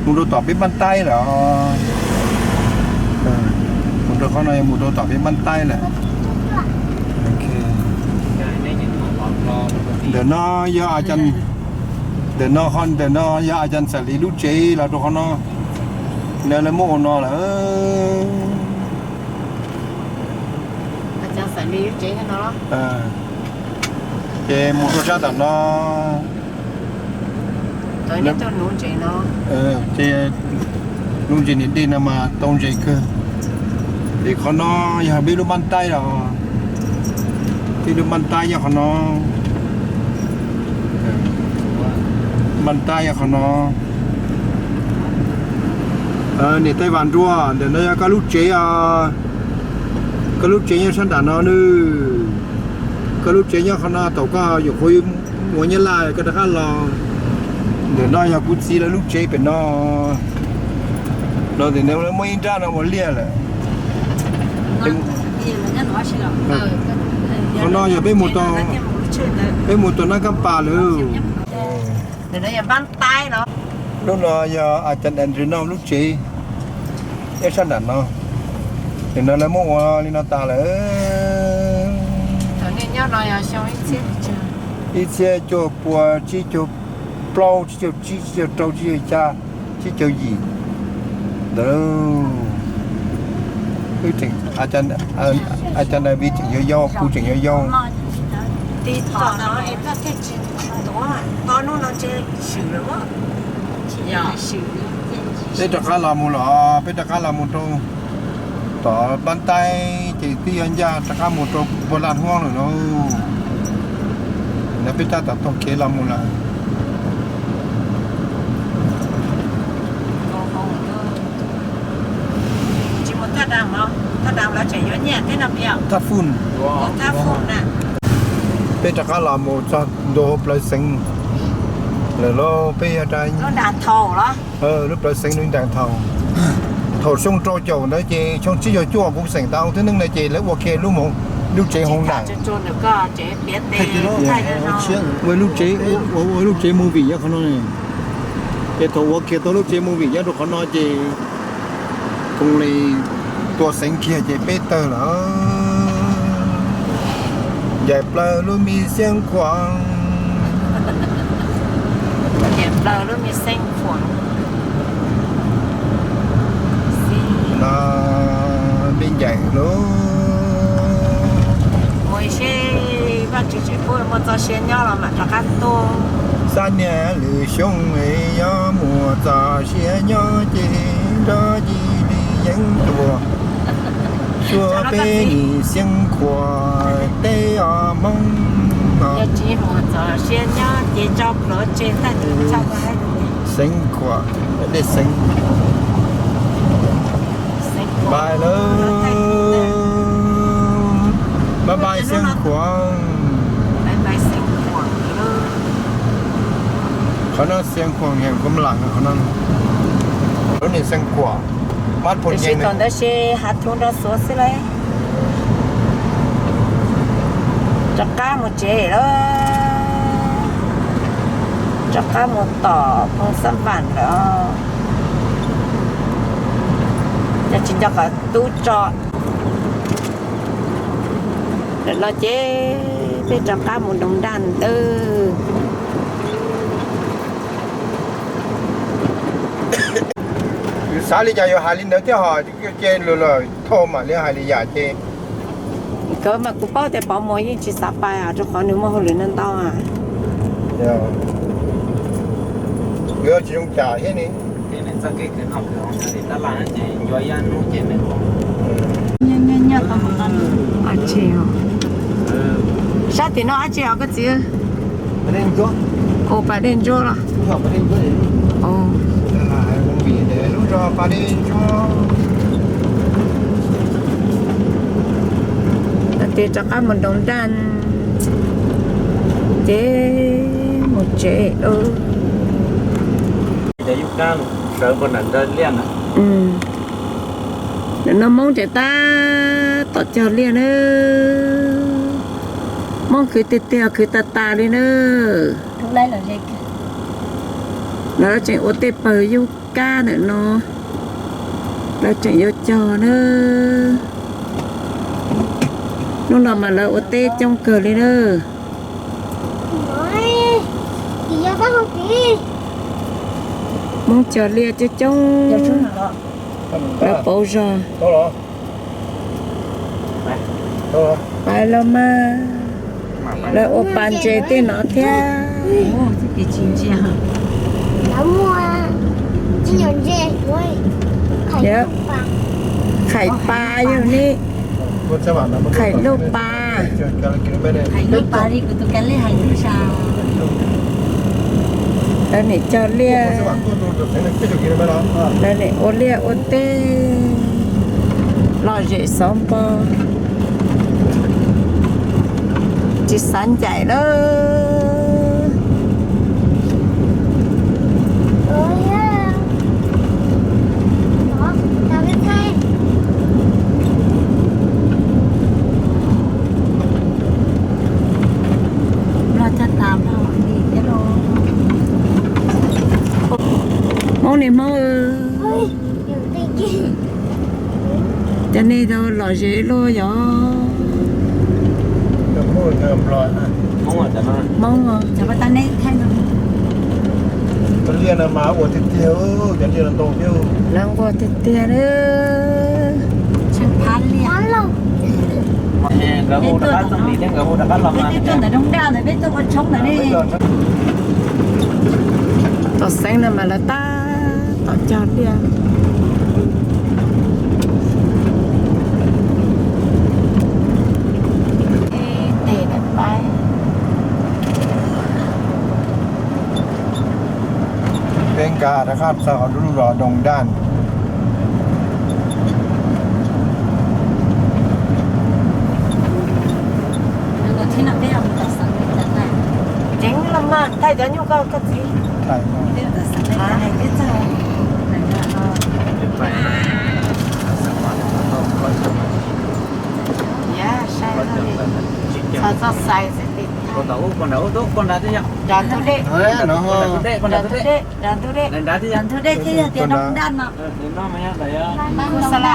mus rau tom peb Npab Taib lawm. Mus rau qhov no yog mus rau tom peb Npab Taib lawm. Ntawm no yog, ntawm no, ntawm no yog a cas Xam Lis lub tsev los rau qhov no. Nws lawv muab ua no lawm. Ces mus rau sab tom no. Ces lub ntses niam dej no mas tau ntses kawg. Ces qhov no yog peb lub Npab Taib os. Peb lub Npab Taib nyob qhov no. Npab Taib nyob qhov no. Niam Taij Vam Nruas, ntawm no yog koj lub tsev os. Koj lub tsev nyob sab nram no nawb. Koj lub tsev nyob qhov no, thaum koj yuav qhuav mus Nyab Laj koj rov qab los. Ntawm no yog kuv txiv lawv lub tsev pem no. No ces lawv muab ib nrab no ua liaj lawm. Qhov no yog peb mus tau, Peb mus tau Naj Kab Pas lawm. Lub no yog a cas Andrew no lub tsev, ib sab nram no. Nim no lawv muab ua li no tas lawm. Ib txhiab cuaj pua tsib caug plaub, tsib caug tsib, tsib caug rau, tsib caug xya, tsib caug yim ntawd. Wb tseem, a cas David tseem yau yau, kuv tseem yau yau. Peb rov qab los mus lawm, peb rov qab los mus rau tom Npab Taib ces twb yuav ncaj rov qab mus rau Npua Laj Huab lawm lauj. No peb rov tom taug kev los mus lawm. Thaj Fun. Peb rov qab los mus txog ntua hauv plawv xeev lawm lauj, peb yog lub plawv xeev Nws Nraas Thaum. Thaum xyoo rau caum ntawd ces xyoo tsib caug cuaj kuv xeem tau thib neej na ces lawv ua kiag lub, lub tsev hoo nam. Ua lub tsev, ua lub tsev movie nyob qhov no. Ces thaum ua kiag tau lub tsev movie nyob rau qhov no ces koom li tua xeev kiag ces peb tawg lawm. Ncaim plaws lub me xeev Khuam. Ncaim plaws lub me xeev Khuam. No me ncaim lub. Mus seb Vajtswv tseem pub muaj txoj sia nyob los mam rov qab tuaj. Xab niag lwm xyoo es yuav muaj txoj sia nyob ces nrog Cis Lis Yeeb tuaj. Suav peb nim xeev Khuam teb os Hmoob no. Xeev Khuam, dej xeev. Bye lawm. Bye bye xeev Khuam. Qhov no xeev Khuam, lub niag xeev Khuam. Tiam sis thaum ntawd ces hav thuv nrov xuav xwb lauj. Rov qab mus tsev lawm. Rov qab mus tom Phoo Xab Vam lawm. Cov tsis nco qhov tub tso. Ntawm no ces peb rov qab mus Nroos Nraj Tawb. Xav li cas yuav hais li ntawd thiab ho, ces lus lawm thauj mam li hais li yam ces. Nkawd mas kuv paub tias Pov Muas yeej tsis xav pais rau qhov nws muaj hauj lwm ntau ntau. Tsis zoo cas thiab ne. Sab tim no dab tsi os koj txiv? Ua pas dej ntsuab los? Lub zos pas dej ntsuab. Tes rov qab mus Nroos Nraj ces mus tsev. Ntawm no Hmoob tseem tab tom cog liaj na. Hmoob khwv tiag tiag, khwv tas tas li na. Lawv tseem ua tej pawg yub kab ntawm no, lawv tseem yuav cog na. Hnub no mas lawv ua teb coob kawg li na. Hmoob cog liaj coob coob, lawv pauv zog. Pais los mas, lawv ua pas ntses tej no thiab. Khais pas yog ne, khais lub pas. Lawv nim cog liaj, lawv nim ua liaj ua teb, lom zem xov npo, tsis xav ncaim lawm. Nej Hmoob, cov nej tau lom zem luaj yog. Hmoob, lawv nquag tiag tiag. Peb tuaj ntawm Rooj Daj ntawd, peb tuaj ua tshoob ntawm ne. Tom Xeeb no mas lawv tab tom cog liaj. Peb nkag rov qab txog hauv lub zos Doos Daj. Ceev los mas thaij cov nyuj koj koj txiv. Txog txoj xais xwb. Nram ntug dej, nram ntug dej, nram ntug dej thiab yog tias Doos Daj no. Kuv xa la.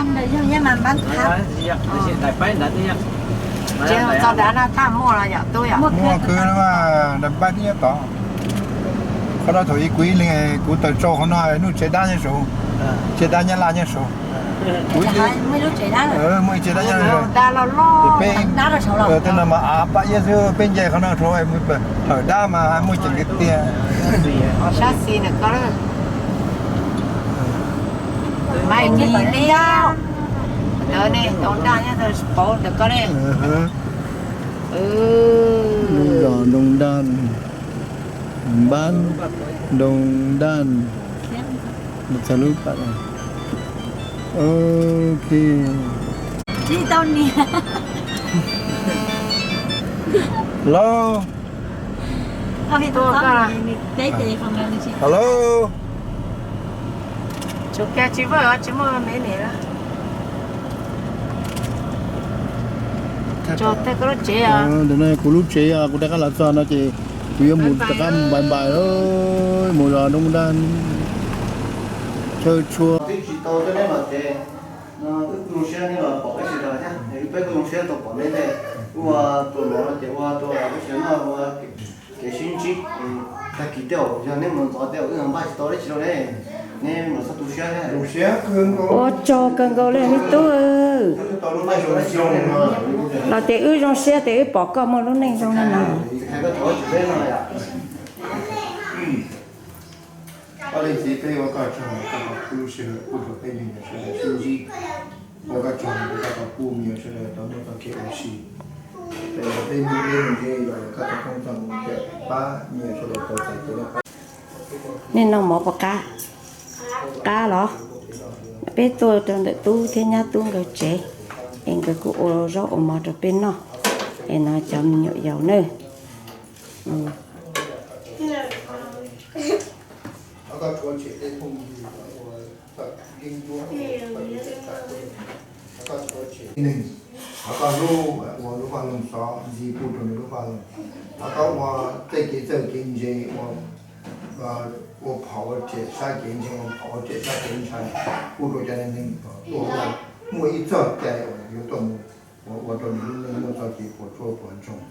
Tsis tau txog nrad no tab muaj los yom tub yom. Muaj kwv mas nram npab thiab tod. Qhov no thaum ub kuv ib leeg kuv tawm tsau qhov no nuj tsev dab nyob saud, tsev dab Nyab Laj nyob saud. Kuv muaj ib tsev dab nyob saud. Peb tej no mas av paj iab xwb, peb nce qhov no rau hawm dab mas muaj ceem tiag tiag. Sab xis ntawm ko, Maiv Mis Liab, ntawd ne, Doos Daj nyob rau pauv ntawm ko ne. Lub zos Doos Daj, npab Doos Daj, txog lub pas. Ok. Hello. Hello. Tsis muaj me me. Ntawm no kuv lub tsev, kuv rov qab los txog no ces kuv yuav mus rov qab npais npais mus zos Doos Daj chaw tshua. Wb tsis tau tej neb los ces no wb kuj zoo siab neb los pom peb sawv daws thiab, wb peb kuj zoo siab tau pom neb tej, wb ua tus los no ces ua rau peb sawv daws noj ua kev sib ntsib. Tag kis tej zaum yog neb mus ntxov tej zaum wb npaj tsis tau dab tsi rau neb, neb mus txhob tu siab thiab. Ua tsaug kawg nkaus li me tub. Los tias wb zoo siab tias wb pom koj muaj lub neej zoo li no. Ob leeg txiv peb ua koj tsaug, koj tau pub lub sij hawm pub rau peb me nyuam sawv daws sib ntsib. Ua koj tsaug, koj tau pub me nyuam sawv daws tau noj tau khib ua si. Peb me ntsis los koj tau koob tau mus pab me nyuam sawv daws tau txais kev noj qab. Nej noj mov puas qab? Qab los? Peb tuaj rau ntawm tub thiab nyab tub nkawd tsev, es nkawd kuj ua zaub ua mov rau peb noj. Es no cov me nyuam yaus nawb. Neeg, thov koj hlub ua lub vaj loog xov ntxiv pub rau nws lub vaj loog. Thov koj ua txoj kev txawj kev ntse, ua phom ua riam sab kev ntseeg, ua phom ua riam sab kev ntshai pub rau cov neeg tuaj, muaj ib txoj cai uas yuav tuaj mus ua rau nws lub neej muaj txoj kev puas tsuaj puas ntsoog.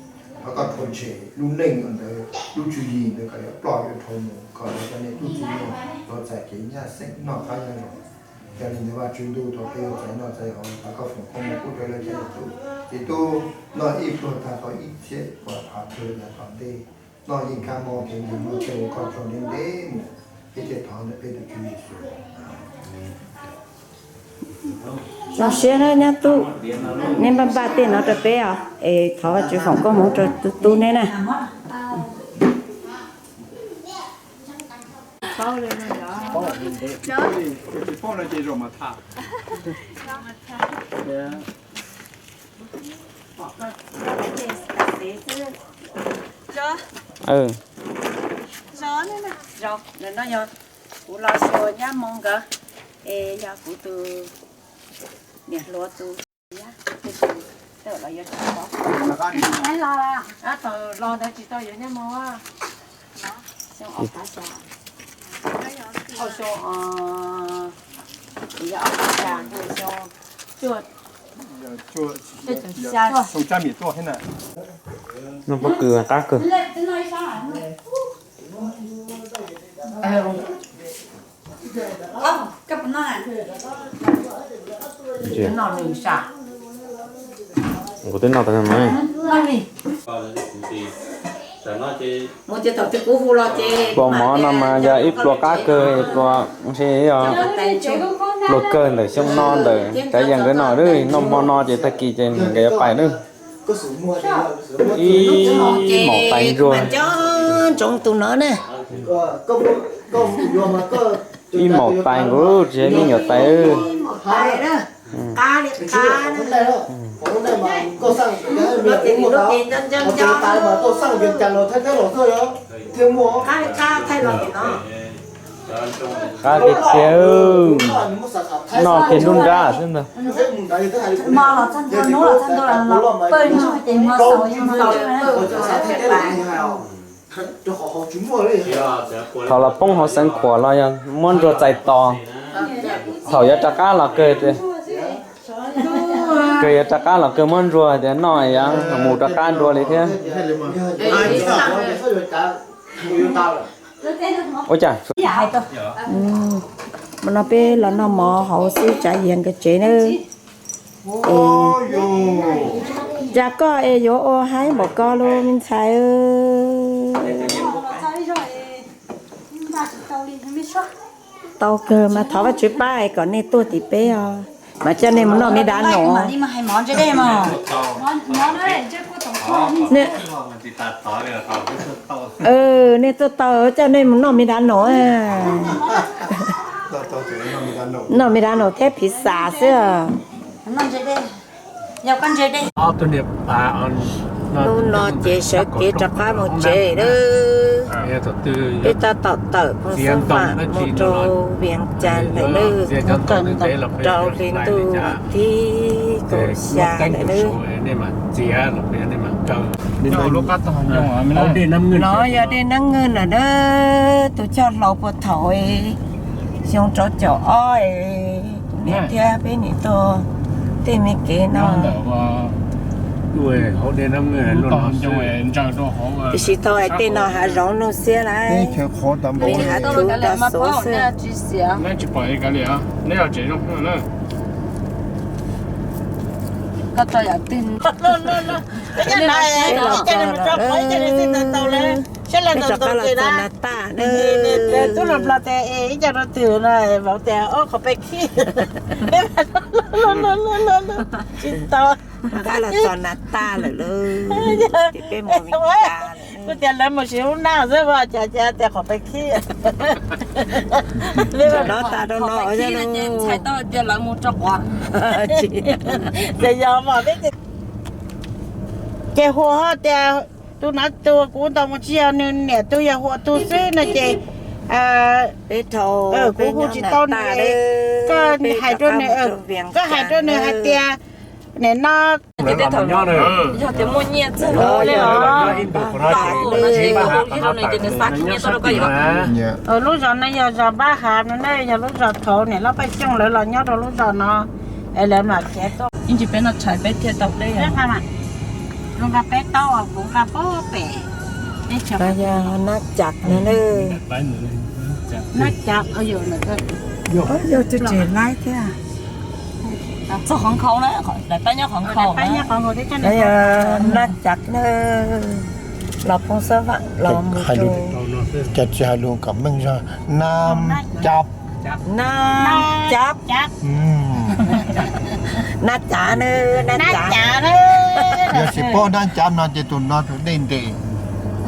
Thov koj rhuav tshem lub neej ntawd, lub tswv yim ntawd kom yuav ploj yuav dhau mus, kom cov neeg tub txib no tau txais kev nyab xeeb noj qab nyob zoo. Yog li ntawd Vajtswv ntuj, thaum peb yuav txais noj txais haus, thov koj foom koob hmoov pub rau lawv cov tub txib tub noj ib pluag tag tau ib txhiab pua phav plawg yav tom ntej, noj yeej kab mob kev nkeeg mob tseg ua koj tsaug ntev ntev mus, peb thiaj thov ntawm peb tus Tswv Yexus. Zoo siab nawb nyab tub, neb npaj npaj tej no rau peb os, es thov Vajtswv foom koob hmoov rau tus tub neb na. Zos, no yog kuv los xyuas nyab Moo nkawd, es yog kuv tus niam hluas tus nyab, tiam sis tej zaum los yuav tsis pom. Thaum los ntawd tsis tau yuav nyab Moo. Xyoo ob phav xya. Xyoo, xyoo, xyoo, xyoo pob kws qab kawg. Kuv twb noj tau no. Pluas mov no mas yog ib pluas qab kawg, pluas ntshe yog pluas kawg ntawm xyoo no ntawm Tsav Yas nkawd no, noj hmo no ces tag kis ces nkawd yuav pais lawm. Ib maum tais ntsuag. Ib maum tais nkaus tsis yog me nyuam tais. Qab tiag tiag, noj kiag nruab nrab xwb ntag. Thaum los poob hauv Xeev Khuam los yog muab ntsuag txais tos, thaum yuav rov qab los kawg tias, kawg yuav rov qab los kawg muab ntsuag tias noj yuav mus rov qab dua li thiab. Ua cas? Hmo no peb los noj mov hauv xib Tsav Yias nkawd tsev na. Cas koj es yuav ua haib npaum ko los me ntxhais? Tau kawg mas thov Vajtswv pab es kom nej tuaj tim peb os, mas coj nej mus noj me dav num. Nej tuaj tau coj nej mus noj me dav num. Noj me dav num thiab phiv xas xwb. Hnub no ces sawv kev rov qab mus tsev lawm. Peb tab tom tawm Phoos Xab Vam mus rau Vias Cas lawm nawb. Rau hli ntuj thib kaum xya lawm nawb. No yog dej Nab Nwj lawm nawb, tus coj hlau puag thaum xyoo rau caum ob, kuv niam thiab peb niam tuaj tej me kev no. Tiam sis thaum hais tej no hav zoov nuj xiab lawm, hav thuv rau xov xwb. Rov qab los txog Nas Taj nawb. Rov qab los txog Nas Taj lawm lauj, ces peb mus Vias Cas lawm. Kuv tias lawv mus siv lub naj xwb, cas cas tias qhov peb khib. Rau no tas rau no, ces yog mas peb ces Huas ho tias tus no tus kuv ntaus mus tsis yog nws niam tus, yog Huas tus xwb no ces kuv hu tsis tau nws. Koj hais rau nws, koj hais rau nws hais tias nim no lub zos no yog zos Npab Hav no na, yog lub zos thaud niam Lauj Paj Xyooj lawv los nyob rau lub zos no, es lawv mam khiav tuaj. Ib ntsis peb noj tshais peb thiaj tau dej. Nqa peb taub, kuv nqa pem. Nab cav no, nab cav, yog tus tsis laib thiab. Txog qhov nkhaus na, daim pab nyob qhov nkhaus na. Nab cav na, los Phoos Xab Vam los mus rau, cas tsis hais lus kom meej zog, nab cav. Nab cav. Nab cav na, nab cav. Yog tsis paub nab cav no ces tus no tus dej ntev.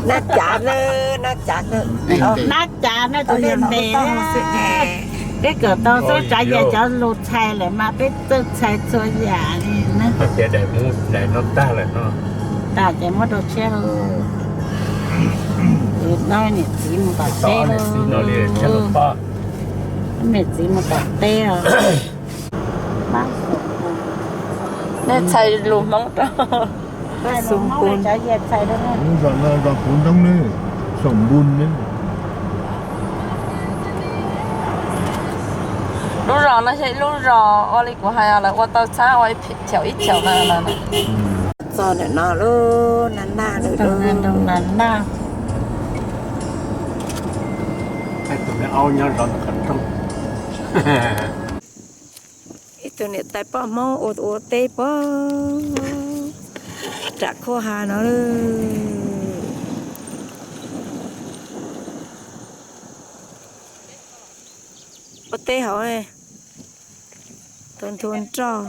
Nab cav na, nab cav na. Nab cav na tus dej ntev. Peb kawm tau xwb, Tsav Yas cov lus txhais lawm mas peb txawj txhais txhua yam li na. Daim no tag lawm no. Tas ces muab rau tshiab. Niam txiv mus tom teb. Niam txiv mus tom teb os. Nej txhais lus Hmoob rau. Lub zos no zos Puv Ntoob ne, Xoom Npun ne. Lub zos no yog ib lub zos ua li kuv hais, lawv ua tau txhab ua ib chaws ib chaws na. Txog ntawm no lub nas naj lawm, nas naj. Ib tug niam tais poj Hmoob ua ua teb pog nram khuab ha no. Ua teb hauv, tau nthua nroj,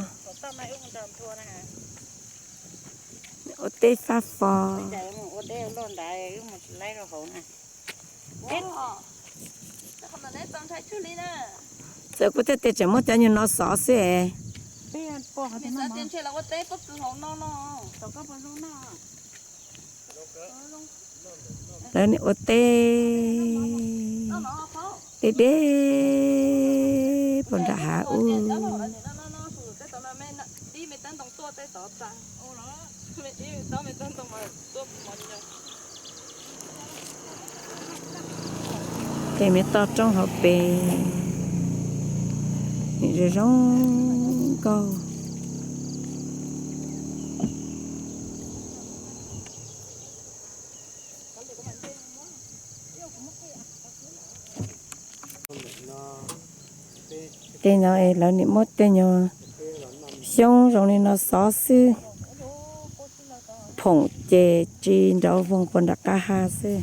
ua teb fab fo. Txawm kuv thiaj tias tseem muab cov nyuag no xov xwb es. Lawv ua teb deb deb puag nram hav ub. Tej me toj roob hauv pes nim zoo zoo nkauj. Tej no es lawv nim muab tej nyuag xyoob zoo li no xov xwb, phoom ces tsis nrov voog puag nram qab ha xwb.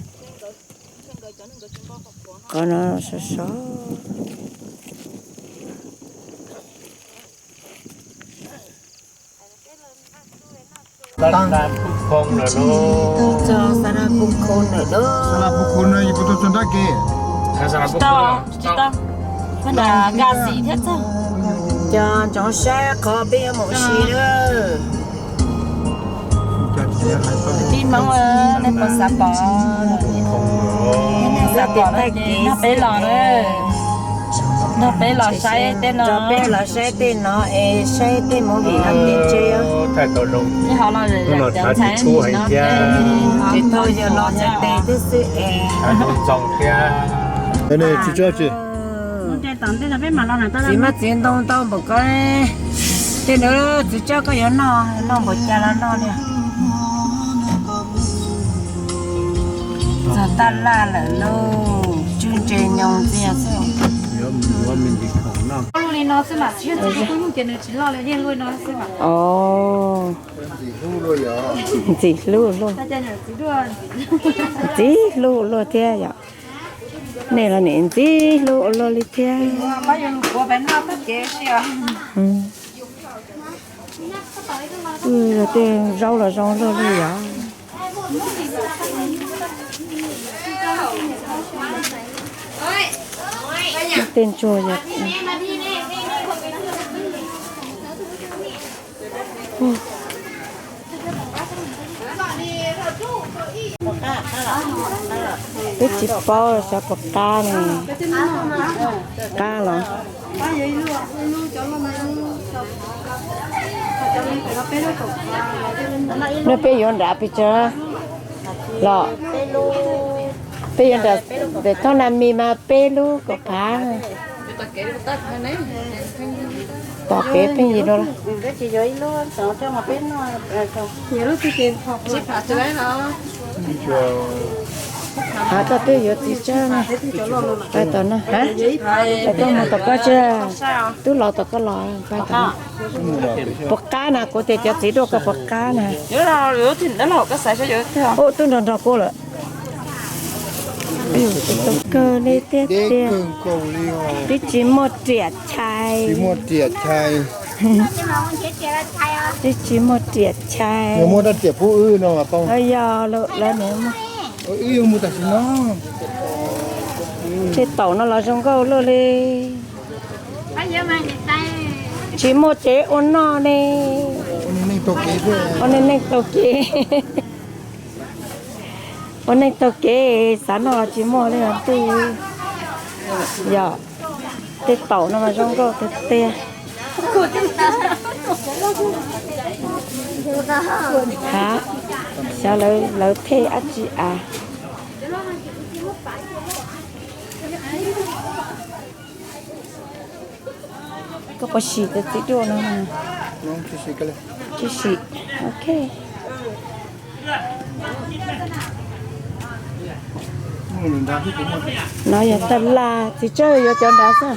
Qhov no sov sov. Txog Xab Laj Pub Khoo lawm lauj. Xab Laj Pub Khoo no yus puas tuaj txog nrab kev? Tsis tau, tsis tau. Nram nkaj xim thiab txog. Cov ntsoov saib qhov peb yuav mus ua si lawm. Kwv tij Hmoob, nej puas xav pom? Xav pom no ces nrog peb los na. Nrog peb los saib tej no. Nrog peb los saib tej no es saib tej movie no ces ntshe tsis tau yog los txog tes twb xwb es. Txiv maj txiv ntoo ntau npaum ko, tej ntawd txiv Tsawb koj yuav noj, noj npaum cas los noj li. Txog taj laj lawm lauj, tswb ntse nyoos ntxiag xwb. Lub li no xwb mas tsis yog txiv Tsawb tub nug ces nws tsis loj li, yeej lub li no xwb mas. Os, ntxim hlub luaj, ntxim hlub luaj thiab yom. Nej los nim ntxim hlub ua luaj li thiab. Tej zaub los zoo luaj li yom. Tej ntsuag yom. Twb tsis paub xyov puas qab ne. Qab los? Neb peb yuav nram pes tsawg los? Peb yuav nram, ntawm thoob nas mis mas peb lub kaum phav. Tom kev pheej yig dua. Hav, koj twb yuav txiv Tsawb na. Pais tom no, ha? Pais koj mus tom koj tsi. Twb los tom koj los, pais tom no. Puas qab na, kuv tias cov txiv duaj ko puas qab na. Ub, twb nrog nrog kuv lawm. Tau kawg li tiag tiag. Twb tsis muaj riam chais. Twb tsis muaj riam chais. Yog lawm, lawv nim tej taum no los zoo nkauj luaj li. Tsis muaj tsev ua noj ne. Ua neej taug kev. Ua neej taug kev, xav noj los tsis muaj li os ntuj. Yog tej taum no mas zoo nkauj tiag tiag. Hav, xyov lawv thej dab tsi as. Quas sim tas txiv duaj no. Tsis sim, ok. No yog taj laj, txiv tsawb yuav cov nrad xwb.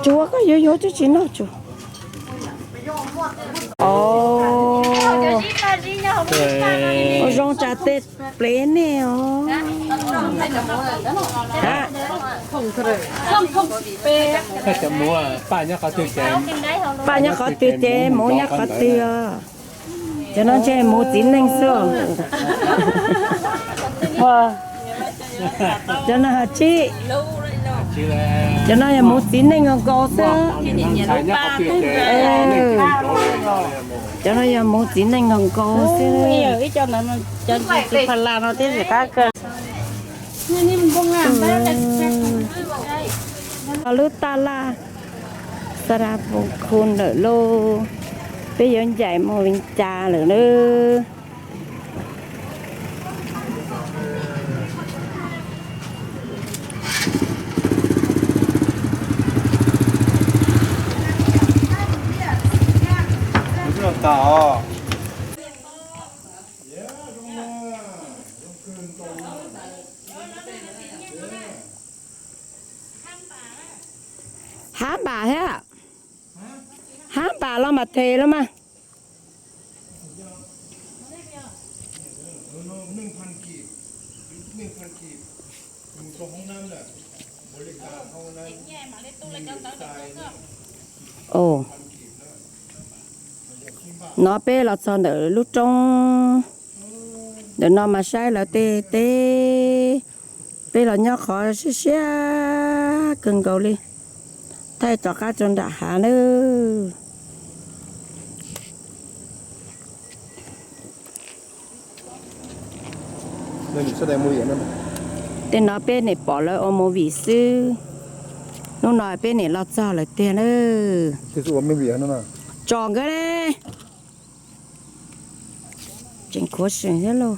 Tsuav koj yuav yuav twb tsis noj tsuav. Ua zoo tsa tej plev nej os. Paj nyob qhov twg ces muv nyob qhov twg os. Cov no ntshe muv txiv neej xwb. Cov no tsib, cov no yog muv txiv neej nkaus nkaus xwb. Cov no yog muv txiv neej nkaus nkaus xwb. Lub taj laj Xarapos khu ntawm lauj, peb yuav ncaim mus li cas lawm lauj? Hab npam thiab, hab npam los mas them los mas. No peb los txog ntawm lub roob, ntawm no mas saib lawv tej teb. Peb los nyob qhov siab siab kawg nkaus li, thaij rov qab rau nram hav nawb. Tej no peb nim pom lawv ua movie xwb, hnub no peb nim los txog lawm tiag nawb. Tsom nkawd ne. Tseem khuav seem thiab lauj.